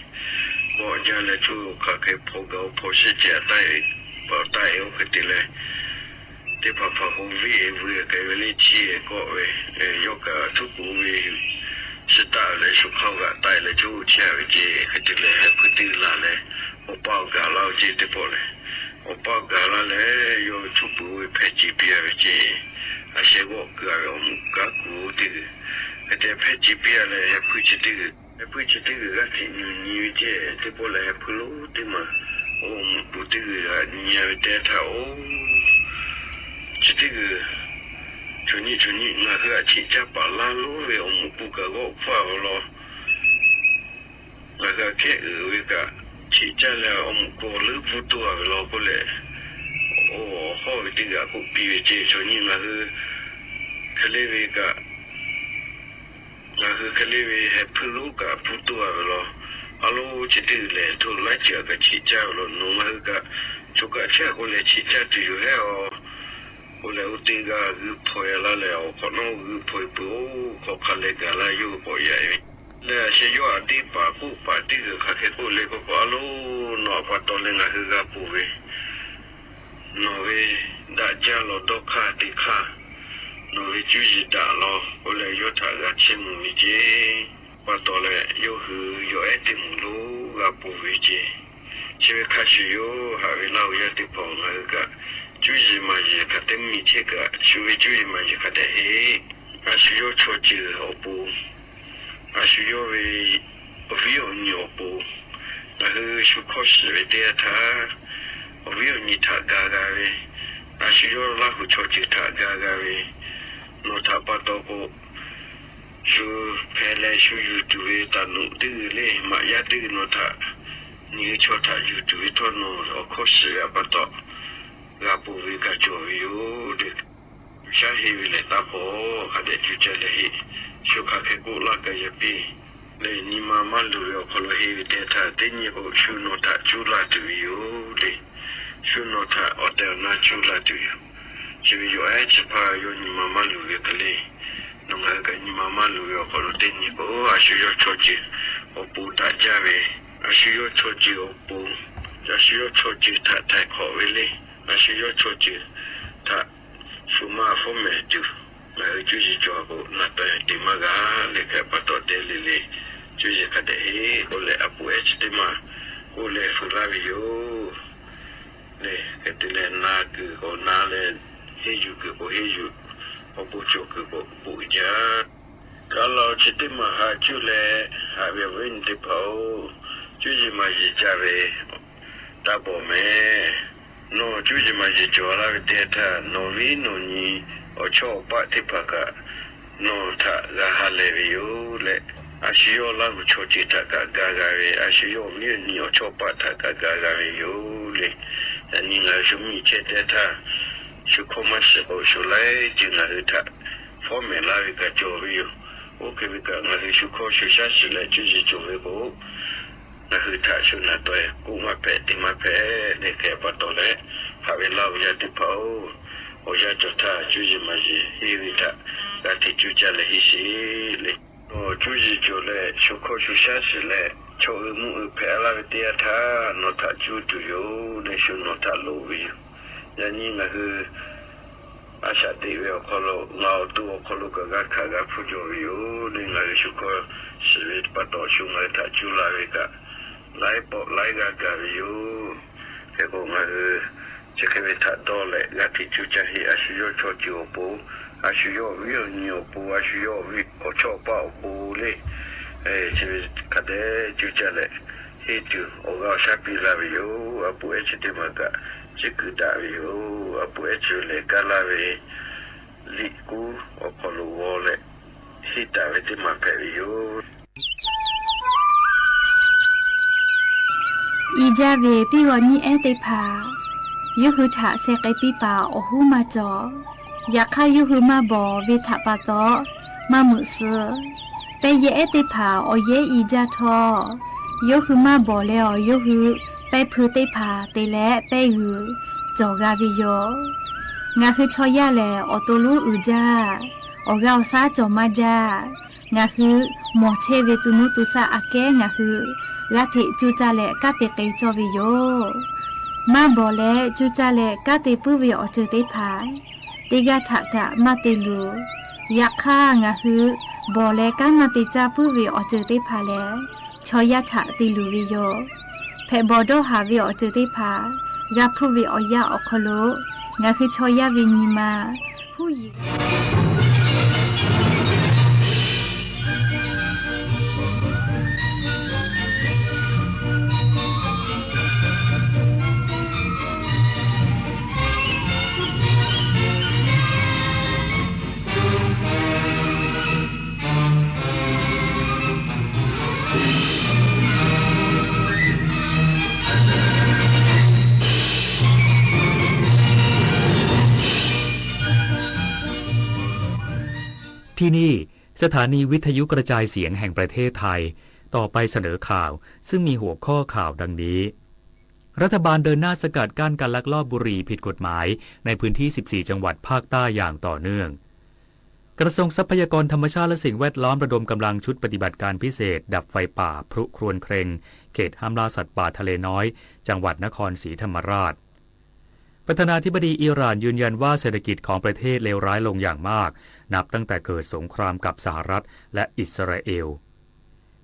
K'awꞈ jaˇ leh, chaw hk'aˬ hk'e hpaw gaˬ oˇ hpaw shehˆ ceh a taˆ e, paˍ taˆ e oˇ hk'e te leh, teˇ hpaˍ hpaˍ k'o, viˉ e vuiˬ k'ai ve le, chiˇ e kawˆ ve, yawˇ kaꞈ tuˉ k'oˍ ve, shiˍ taˆ leh shu hk'aˇ g'aꞈ taˆ e leh, chaw chehˇ a ve ceˇ. Hk'e te leh, heh hpuiˇ teˇ g'uiˬ laˬ leh, awˬ pa awˬ gaˬ laˇ ve ceˇ. Teˇ pawˆ lehˬ, awˬ pa awˬ gaˬ laˇ leh, yawˇ tuˉ k'oˍ ve hpehˇ ce piˇ a ve ceˇ. A sheh g'awˆ keu a ve awˬ moˍ kanˉ kuˬ teˇ g'uiˬ, hk'e te hpehˇ ce piˇ a leh, heh hpuiˇ chi teˇ g'uiˬ, heh hpuiˇ chi teˇ g'uiˬ g'aˇ hteꞈ nyi nyi ve ceˇ. Teˇ pawˆ lehˬ, heh hpuiˇ lonˉ teˇ maˬ awˬ moˍ kuˬ teˇ g'uiˬ g'aꞈ nyi a ve teˇ htaˇ, oˇ chi teˇ g'uiˬ chaw nyiˇ chaw nyiˇ ngaˬ hui a cheꞈ caˇ paˍ laˇ lonˉ ve awˬ moˍ kuˬ kaꞈ g'awˆ hpfuhˇ a ve law. Ngaˬ hui a kehˉ uiˍ ve kaꞈ, cheꞈ caˇ leh awˬ moˍ kuˬ awˬ leuˉ pfuhˇ toˇ a ve law k'oˆ leh, awˬ hawˇ ve teˇ g'aꞈ k'oˆ piˇ ve ceˇ. Chaw nyiˇ ngaˬ hui hk'e le ve kaꞈ, ngaˬ hui hk'e le ve heh hpuiˇ lonˉ kaꞈ pfuhˇ toˇ a ve law. A lo, chi teˇ g'uiˬ lehˬ, hto laiˉ ceuˬ a kaꞈ cheꞈ caˇ ve law. Nawˬ ngaˬ hui kaꞈ, choˬ kaꞈ chehˇ k'oˆ leh cheꞈ caˇ tuˬ yoˬ hehˉ a. K'oˆ leh, oˇ teˇ g'aˇ g'uiˇ hpaw e laˇ leh, awˬ hk'awꞈ nawˉ g'uiˇ hpaw e peuˬ-oˬ, hk'aw hk'a leh gaˬ laˇ yawˇ hui k'awꞈ yaꞈ e ve. Leh a sheh yawˇ a teˇ paˍ k'oˆ paˍ teˇ g'uiˬ hk'aˬ hk'e k'oˆ le k'oˆ k'o, a lo, nawˬ a pa taw leh ngaˬ hui g'a ponˬ ve, nawˬ ve daꞈ jaˇ law dawˇ hk'aˇ te hk'aˇ, nawˬ ve cuˇ yiˍ daꞈ law k'oˆ leh, yawˇ htaꞈ g'a chehˇ mvuh ve ceˇ. Pa taw leh yawˇ hui yawˬ ehˉ teˇ moˍ lo g'a ponˬ ve ceˇ. Chi ve hk'a shuˍ yoˬ. Haꞈ ve laˇ hui yaˇ teˇ hpaˍ, ngaˬ hui kaꞈ cuˇ yiˍ maˍ yiˍ hk'a teˇ miˬ chehˇ kaꞈ, shu ve cuˇ yiˍ maˍ yiˍ hk'a dehꞈ heˆ. A shu yawˇ chaw ceuˬ awˬ pon, a shu yawˇ ve awˬ viˉ awˬ nyi awˬ pon, ngaˬ hui shu hkawˇ shiˍ ve teˇ yanˇ htaˇ, awˬ viˉ awˬ nyi htaꞈ ga g'a ve, a shu yawˇ Laˇ huˍ chaw ceuˬ htaꞈ ga g'a ve, nawˬ htaꞈ pa taw k'o, shu hpeh leh shu yuˬ tuˬ ve taˍ nuꞈ teˇ g'uiˬ le, maꞈ yaˇ teˇ g'uiˬ nawˬ htaꞈ, nyi hui chaw htaꞈ yuˬ tuˬ ve htawˇ nawˬ awˬ hkawˇ shiˍ ve pa taw, g'a ponˬ ve kaꞈ cawˬ ve yoˬ le. Shaˉ heˆ ve lehˬ, taˇ hpaw hk'a dehꞈ cuˇ caˇ leh heˆ. Shu hk'aˬ hk'e k'oˆ laˇ kaꞈ yaꞈ piˇ. Leh nyi ma maˇ luˬ ve awˬ hk'aw lo heˆ ve teˇ htaˇ, teˇ nyi k'o shu nawˬ htaꞈ cuˇ laˇ tuˬ ve yoˬ le. Shu nawˬ htaꞈ awˬ tehˬ awˬ na cuˇ laˇ tuˬ yoˬ. Chi ve yawˬ ehˉ chi hpaˇ yawˇ nyi ma maˇ luˬ ve hk'e le. Nawˬ ngaˬ hui kaꞈ nyi ma maˇ luˬ ve awˬ hk'aw lo teˇ nyi k'o, a shu yawˇ chaw ceuˬ awˬ pon daꞈ jaˇ ve, a shu yawˇ chaw ceuˬ awˬ pon, a shu yawˇ chaw ceuˬ htaꞈ htaiˍ hk'awꞈ ve le. A shu yawˇ chaw ceuˬ htaꞈ shu maˇ fawˉ mehˍ tuˬ, ngaˬ hui cuˇ yiˍ cawˬ k'o, naˬ taˍ te maˇ g'a le. Hk'e pa taw te le le, cuˇ yiˍ hk'a dehꞈ heˆ k'oˆ leh, a poˍ ehˉ chi teˇ maˬ k'oˆ leh fuiˍ laˇ ve yoˬ le. Hk'e te leh, na kuiˬ k'o na leh, henˇ yuˬ kuiˬ k'o henˇ yuˬ, awˬ bon cawˬ kuiˬ k'o bon uiˍ jaˇ. Kaˬ laˬ chi teˇ maˬ haꞈ cuˇ leh, haꞈ ve awˬ viˉ awˬ nyi teˇ hpaˍ-oˬ, cuˇ yiˍ maˍ yiˍ ca ve taˇ bawˬ mehˍ. Nawˬ cuˇ yiˍ maˍ yiˍ cawˬ laˇ ve teˇ htaˇ, nawˬ viˉ nawˬ nyi awˬ chawˇ awˬ paˆ teˇ hpaˍ kaꞈ nawˬ htaꞈ g'a ha lehˬ ve yoˬ leh, a shu yawˇ Laˇ huˍ chaw ceuˬ htaꞈ kaꞈ ga g'a ve, a shu yawˇ awˬ viˉ awˬ nyi awˬ chawˇ paˆ htaꞈ kaꞈ ga g'a ve yoˬ le. Yaꞈ nyi ngaˬ hui shu miˬ chehˇ teˇ htaˇ, shu hkawˇ maˇ shiˍ k'o, shu laiˉ ceuˬ ngaˬ hui htaꞈ fawˉ mehˍ laˇ ve kaꞈ cawˬ ve yoˬ. Oˇ hk'e ve kaꞈ, ngaˬ hui shu hkawˇ shu shaˉ shiˍ leh cuˇ yiˍ cawˬ ve k'o, ngaˬ hui htaꞈ shu naˬ taw k'oˆ maˇ hpehꞈ, te maˇ hpehꞈ le. Hk'e pa taw leh, haꞈ ve laˇ hui yaˇ teˇ hpaˍ-oˬ, awˬ yanˇ cawˬ htaˇ cuˇ yiˍ maˍ yiˍ henˇ ve htaꞈ g'a hteꞈ cuˇ caˇ leh henˇ sheˍ le. Nawˬ cuˇ yiˍ cawˬ leh shu hkawˇ shu shaˉ shiˍ leh, chaw uiˍ mvuhˇ uiˍ hpehꞈ laˇ ve teˇ yanˇ htaˇ nawˬ htaꞈ cuˇ tuˬ yoˬ le. Shu nawˬ htaꞈ loˍ ve yoˬ. Yaꞈ nyi ngaˬ hui a shaꞈ teꞈ ve awˬ hk'aw lo, ngaˬ awˬ to awˬ hk'aw lo kaꞈ g'a hkanˍ g'a hpuˇ jaw ve yoˬ le. Ngaˬ hui shu hkawˇ shiˍ ve pa taw, shu ngaˬ hui htaꞈ cuˇ la ve kaꞈ, laiˉ pawˆ laiˉ g'aˇ gaˬ ve yoˬ. Hk'e k'o, ngaˬ hui chi hk'e ve htaꞈ dawˇ leh g'a hteꞈ cuˇ caˇ heˆ. A shu yawˇ chaw ceuˬ awˬ pon, a shu yawˇ awˬ viˉ awˬ nyi awˬ pon, a shu yawˇ awˬ chawˇ awˬ paˆ awˬ pon le, chi ve hk'a dehꞈ cuˇ caˇ leh henˇ tuˬ awˬ g'aˇ awˬ shaˉ piˇ laˇ ve yoˬ. A poˍ ehˉ chi teˇ maˬ kaꞈ ciˉ kuiˬ daꞈ ve yoˬ. A poˍ ehˉ chi lehˬ, kaˇ laˇ ve liꞈ kuˉ awˬ hk'aw lo g'aw leh henˇ taˍ ve teˇ maˬ hpehꞈ ve yoˬ. I jaˇ ve piˇ g'aw nyiˇ ehˉ teˇ hpaˍ, yawˇ hui htaꞈ sheh k'ai piˇ paˍ awˬ hoˉ maˇ cawˬ. Yaꞈ hk'aˇ, yawˇ hui maˇ bawˬ ve htaꞈ pa taw, maˇ meuꞈ suh. Pehˇ yehˇ ehˉ teˇ hpaˍ awˬ yehˉ i jaˇ htawˇ, yawˇ hui maˇ bawˬ leh awˬ yawˇ hui pehˇ hpui teˇ hpaˍ te leh pehˇ g'uiˬ cawˬ g'a ve yoˬ. Ngaˬ hui chaw yaˇ lehˬ, awˬ to lonˉ uiˍ jaˇ, awˬ g'aˇ awˬ shaˉ cawˬ maˇ jaˇ. Ngaˬ hui mawˬ chehˇ ve to nuˇ to shaˆ aꞈ kehˉ ngaˬ hui g'a hteꞈ cuˇ caˇ leh kanˉ te k'ai cawˇ ve yoˬ. Maˇ bawˬ leh cuˇ caˇ leh kanˉ te puiˉ ve awˬ ceuˬ teˇ hpaˍ teˇ g'aˇ htaꞈ kaꞈ maˇ te luˬ. Yaꞈ hk'aˇ, ngaˬ hui bawˬ leh kanˉ maˇ te caˇ puiˉ ve awˬ ceuˬ teˇ hpaˍ lehˬ, chaw yaˇ htaꞈ te luˬ ve yoˬ. Hpehꞈ bawˬ dawˇ haˍ ve awˬ ceuˬ teˇ hpaˍ g'a hpuˇ ve awˬ yanˇ awˬ hk'aw lo, ngaˬ hui chaw yaˇ ve nyi ma huˉ yiˍ ที่นี่ สถานีวิทยุกระจายเสียงแห่งประเทศไทย ต่อไปเสนอข่าว ซึ่งมีหัวข้อข่าวดังนี้ รัฐบาลเดินหน้าสกัดกั้นการลักลอบบุหรี่ผิดกฎหมายในพื้นที่ สิบสี่ จังหวัดภาคใต้อย่างต่อเนื่อง กระทรวงทรัพยากรธรรมชาติและสิ่งแวดล้อมระดมกำลังชุดปฏิบัติการพิเศษดับไฟป่าพลุครวญเครง เขตห้ามล่าสัตว์ป่าทะเลน้อย จังหวัดนครศรีธรรมราช ประธานาธิบดีอิหร่านยืนยันว่าเศรษฐกิจของประเทศเลวร้ายลงอย่างมาก นับตั้งแต่เกิดสงครามกับสหรัฐและอิสราเอล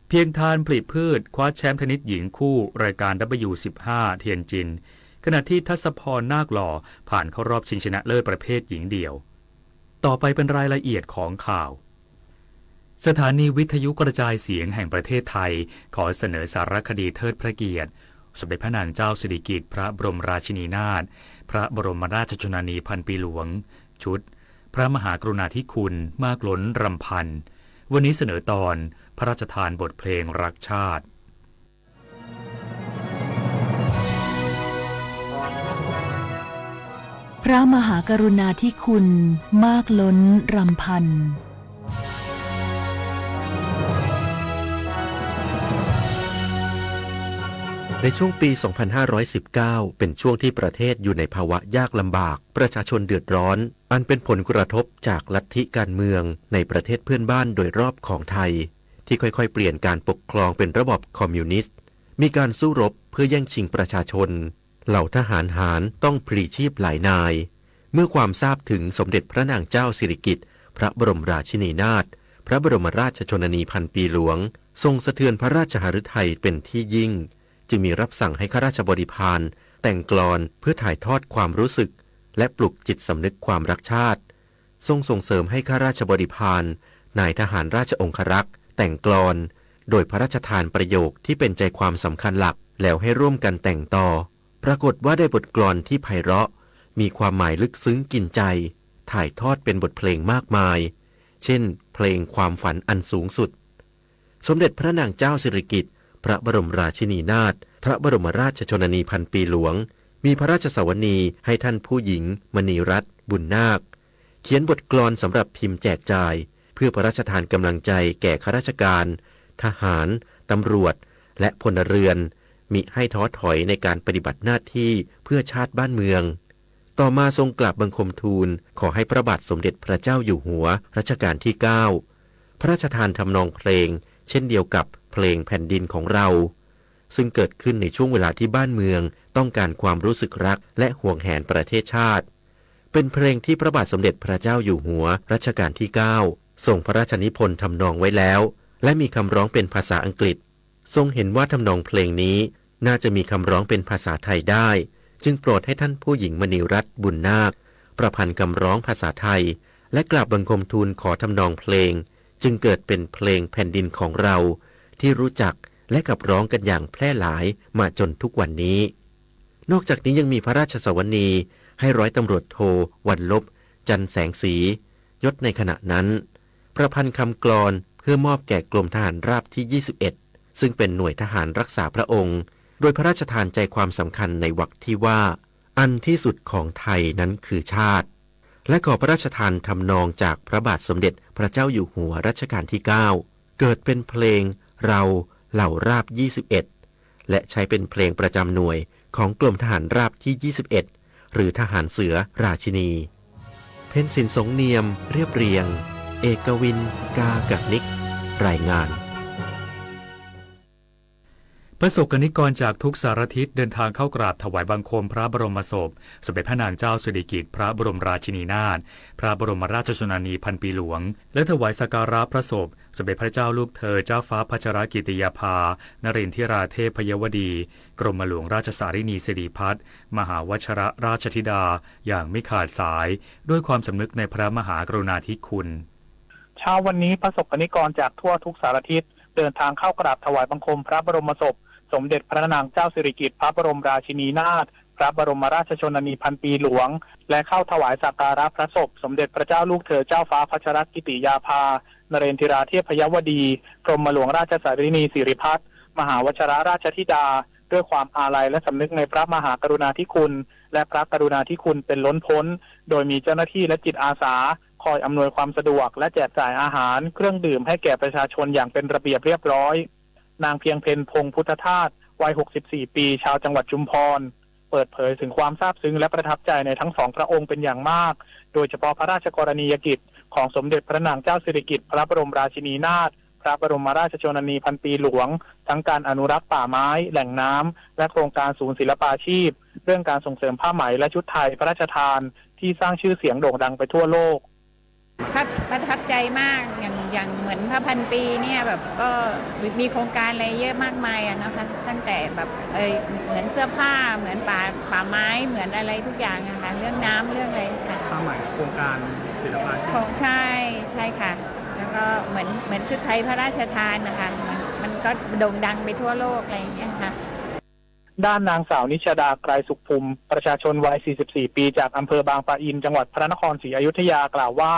เพียงทานผลิตพืชคว้าแชมป์เทนนิสหญิงคู่รายการ ดับเบิลยู สิบห้า เทียนจิน ขณะที่ทัศพร นาคหล่อ ผ่านเข้ารอบชิงชนะเลิศประเภทหญิงเดี่ยว ต่อไปเป็นรายละเอียดของข่าว สถานีวิทยุกระจายเสียงแห่งประเทศไทย ขอเสนอสารคดีเทิดพระเกียรติ สมเด็จพระนางเจ้าสิริกิติ์ พระบรมราชินีนาถ พระบรมราชชนนีพันปีหลวง ชุด พระมหากรุณาธิคุณมากล้นรำพัน วันนี้เสนอตอน พระราชทานบทเพลงรักชาติ พระมหากรุณาธิคุณมากล้นรำพัน ในช่วงปี สองพันห้าร้อยสิบเก้า เป็นช่วงที่ประเทศอยู่ในภาวะยากลำบาก ประชาชนเดือดร้อน อันเป็นผลกระทบจากลัทธิการเมืองในประเทศเพื่อนบ้านโดยรอบของไทย ที่ค่อยๆเปลี่ยนการปกครองเป็นระบอบคอมมิวนิสต์ มีการสู้รบเพื่อแย่งชิงประชาชน เหล่าทหารหาญต้องพลีชีพหลายนาย เมื่อความทราบถึงสมเด็จพระนางเจ้าสิริกิติ์ พระบรมราชินีนาถ พระบรมราชชนนีพันปีหลวง ทรงสะเทือนพระราชหฤทัยเป็นที่ยิ่ง จึงมีรับสั่งให้ข้าราชบริพารแต่งกลอนเพื่อถ่ายทอดความรู้สึก และปลุกจิตสำนึกความรักชาติ ทรงส่งเสริมให้ข้าราชบริพาร นายทหารราชองครักษ์ แต่งกลอน โดยพระราชทานประโยคที่เป็นใจความสำคัญหลัก แล้วให้ร่วมกันแต่งต่อ ปรากฏว่าได้บทกลอนที่ไพเราะ มีความหมายลึกซึ้งกินใจ ถ่ายทอดเป็นบทเพลงมากมาย เช่น เพลงความฝันอันสูงสุด สมเด็จพระนางเจ้าสิริกิติ์ พระบรมราชินีนาถ พระบรมราชชนนีพันปีหลวง มีพระราชสวนีให้ท่านผู้หญิง มณีรัตน์ บุญนาค เขียนบทกลอนสำหรับพิมพ์แจกจ่าย เพื่อพระราชทานกำลังใจแก่ข้าราชการ ทหาร ตำรวจ และพลเรือน มิให้ท้อถอยในการปฏิบัติหน้าที่เพื่อชาติบ้านเมือง ต่อมาทรงกราบบังคมทูลขอให้พระบาทสมเด็จพระเจ้าอยู่หัวรัชกาลที่ เก้า พระราชทานทำนองเพลงเช่นเดียวกับเพลงแผ่นดินของเรา ซึ่งเกิดขึ้นในช่วงเวลาที่บ้านเมืองต้องการความรู้สึกรักและหวงแหนประเทศชาติ เป็นเพลงที่พระบาทสมเด็จพระเจ้าอยู่หัวรัชกาลที่ เก้า ทรงพระราชนิพนธ์ทำนองไว้แล้ว และมีคำร้องเป็นภาษาอังกฤษ ทรงเห็นว่าทำนองเพลงนี้น่าจะมีคำร้องเป็นภาษาไทยได้ จึงโปรดให้ท่านผู้หญิงมณีรัตน์ บุญนาค ประพันธ์คำร้องภาษาไทย และกราบบังคมทูลขอทำนองเพลง จึงเกิดเป็นเพลงแผ่นดินของเรา ที่รู้จักและขับร้องกันอย่างแพร่หลายมาจนทุกวันนี้ นอกจากนี้ยังมีพระราชสวนีให้ร้อยตำรวจโท วัลลบ จันแสงสี ยศในขณะนั้น ประพันธ์คำกลอนเพื่อมอบแก่กรมทหารราบที่ ยี่สิบเอ็ด ซึ่งเป็นหน่วยทหารรักษาพระองค์ โดยพระราชทานใจความสำคัญในวรรคที่ว่า อันที่สุดของไทยนั้นคือชาติ และขอพระราชทานทำนองจากพระบาทสมเด็จพระเจ้าอยู่หัวรัชกาลที่ เก้า เกิดเป็นเพลงเราเหล่าราบ ยี่สิบเอ็ด และใช้เป็นเพลงประจำหน่วยของกรมทหารราบที่ ยี่สิบเอ็ด หรือทหารเสือราชินี เพ็ญศิลป์ สงเนียม เรียบเรียง เอกวิน กากนิก รายงาน พระสกนิกรจากทุกสารทิศเดินทางเข้ากราบถวายบังคมพระบรมศพสมเด็จพระนางเจ้าสิริกิติ์พระบรมราชินีนาถ พระบรมราชชนนีพันปีหลวง และถวายสักการะพระศพสมเด็จพระเจ้าลูกเธอเจ้าฟ้าพัชรกิติยาภา นเรนทิราเทพยวดี กรมหลวงราชสารินีสิริพัฒน์ มหาวชรราชธิดา อย่างไม่ขาดสาย ด้วยความสำนึกในพระมหากรุณาธิคุณ เช้าวันนี้พระสกนิกรจากทั่วทุกสารทิศเดินทางเข้ากราบถวายบังคมพระบรมศพสมเด็จพระนางเจ้าสิริกิติ์พระบรมราชินีนาถ พระบรมราชชนนีพันปีหลวง และเข้าถวายสักการะพระศพสมเด็จพระเจ้าลูกเธอเจ้าฟ้าพัชรกิติยาภา นเรนทิราเทพยวดี กรมหลวงราชสารินีสิริพัฒน์ มหาวชรราชธิดา ด้วยความอาลัยและสำนึกในพระมหากรุณาธิคุณ และพระกรุณาธิคุณเป็นล้นพ้น โดยมีเจ้าหน้าที่และจิตอาสาคอยอำนวยความสะดวกและแจกจ่ายอาหาร เครื่องดื่มให้แก่ประชาชนอย่างเป็นระเบียบเรียบร้อย นางเพียงเพ็ญ พงษ์พุทธธาตุ วัย หกสิบสี่ ปี ชาวจังหวัดชุมพร เปิดเผยถึงความซาบซึ้งและประทับใจในทั้งสองพระองค์เป็นอย่างมาก โดยเฉพาะพระราชกรณียกิจของสมเด็จพระนางเจ้าสิริกิติ์พระบรมราชินีนาถ พระบรมราชชนนีพันปีหลวง ทั้งการอนุรักษ์ป่าไม้ แหล่งน้ำ และโครงการศูนย์ศิลปาชีพ เรื่องการส่งเสริมผ้าไหมและชุดไทยพระราชทาน ที่สร้างชื่อเสียงโด่งดังไปทั่วโลก ประทับใจมาก อย่างอย่างเหมือนพระพันปีเนี่ยแบบก็มีโครงการอะไรเยอะมากมายอะนะคะ ตั้งแต่แบบเออเหมือนเสื้อผ้า เหมือนป่าป่าไม้ เหมือนอะไรทุกอย่างอะค่ะ เรื่องน้ำเรื่องอะไรค่ะ ผ้าไหม โครงการศิลปาชีพ ของใช่ใช่ค่ะ แล้วก็เหมือนเหมือนชุดไทยพระราชทานนะคะ มันมันก็โด่งดังไปทั่วโลกอะไรอย่างเงี้ยค่ะ ด้านนางสาวนิชดา ไกรสุขภูมิ ประชาชนวัย สี่สิบสี่ ปี จากอำเภอบางปะอิน จังหวัดพระนครศรีอยุธยา กล่าวว่า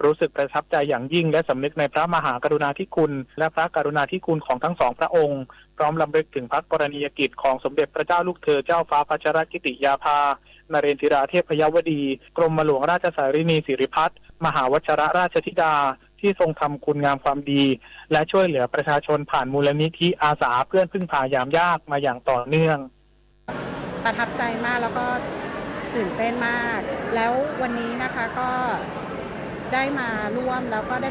รู้สึกประทับใจอย่างยิ่งและสำนึกในพระมหากรุณาธิคุณ และพระกรุณาธิคุณของทั้งสองพระองค์ พร้อมรำลึกถึงพระกรณียกิจของสมเด็จพระเจ้าลูกเธอเจ้าฟ้าพัชรกิติยาภา นเรนทิราเทพยวดี กรมหลวงราชสารินีสิริพัฒน์ มหาวชรราชธิดา ที่ทรงทำคุณงามความดี และช่วยเหลือประชาชนผ่านมูลนิธิอาสาเพื่อนพึ่งพายามยากมาอย่างต่อเนื่อง ประทับใจมากแล้วก็ตื่นเต้นมาก แล้ววันนี้นะคะก็ได้มาร่วมแล้วก็ได้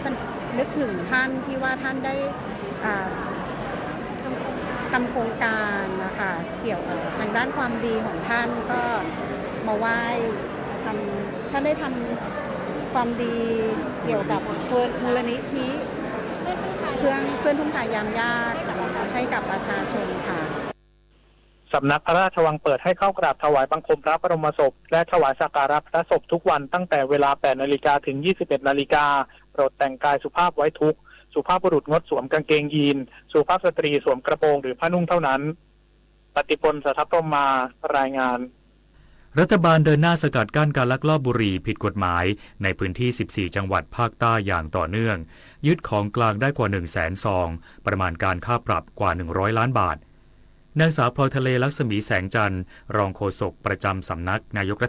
นึกถึงท่านที่ว่าท่านได้อ่าทำโครงการนะคะ เกี่ยวกับทางด้านความดีของท่าน ก็มาไหว้ทำท่านได้ทำความดีเกี่ยวกับมูลนิธิเพื่อนเพื่อนพึ่งพายามยากให้กับประชาชนค่ะ สำนักพระราชวังเปิดให้เข้ากราบถวายบังคมพระบรมศพ และถวายสักการะพระศพทุกวันตั้งแต่เวลา แปดนาฬิกา ถึง ยี่สิบเอ็ดนาฬิกา โปรดแต่งกายสุภาพไว้ทุกข์ สุภาพบุรุษงดสวมกางเกงยีน สุภาพสตรีสวมกระโปรงหรือผ้านุ่งเท่านั้น ปฏิพล สัทธพรหมมา รายงาน รัฐบาลเดินหน้าสกัดกั้นการลักลอบบุหรี่ผิดกฎหมายในพื้นที่ สิบสี่ จังหวัดภาคใต้อย่างต่อเนื่อง ยึดของกลางได้กว่า หนึ่งแสน ซอง ประมาณการค่าปรับกว่า หนึ่งร้อย ล้านบาท นางสาวพลอยทะเล ลักษมีแสงจันทร์ รองโฆษกประจำสำนักนายกรัฐ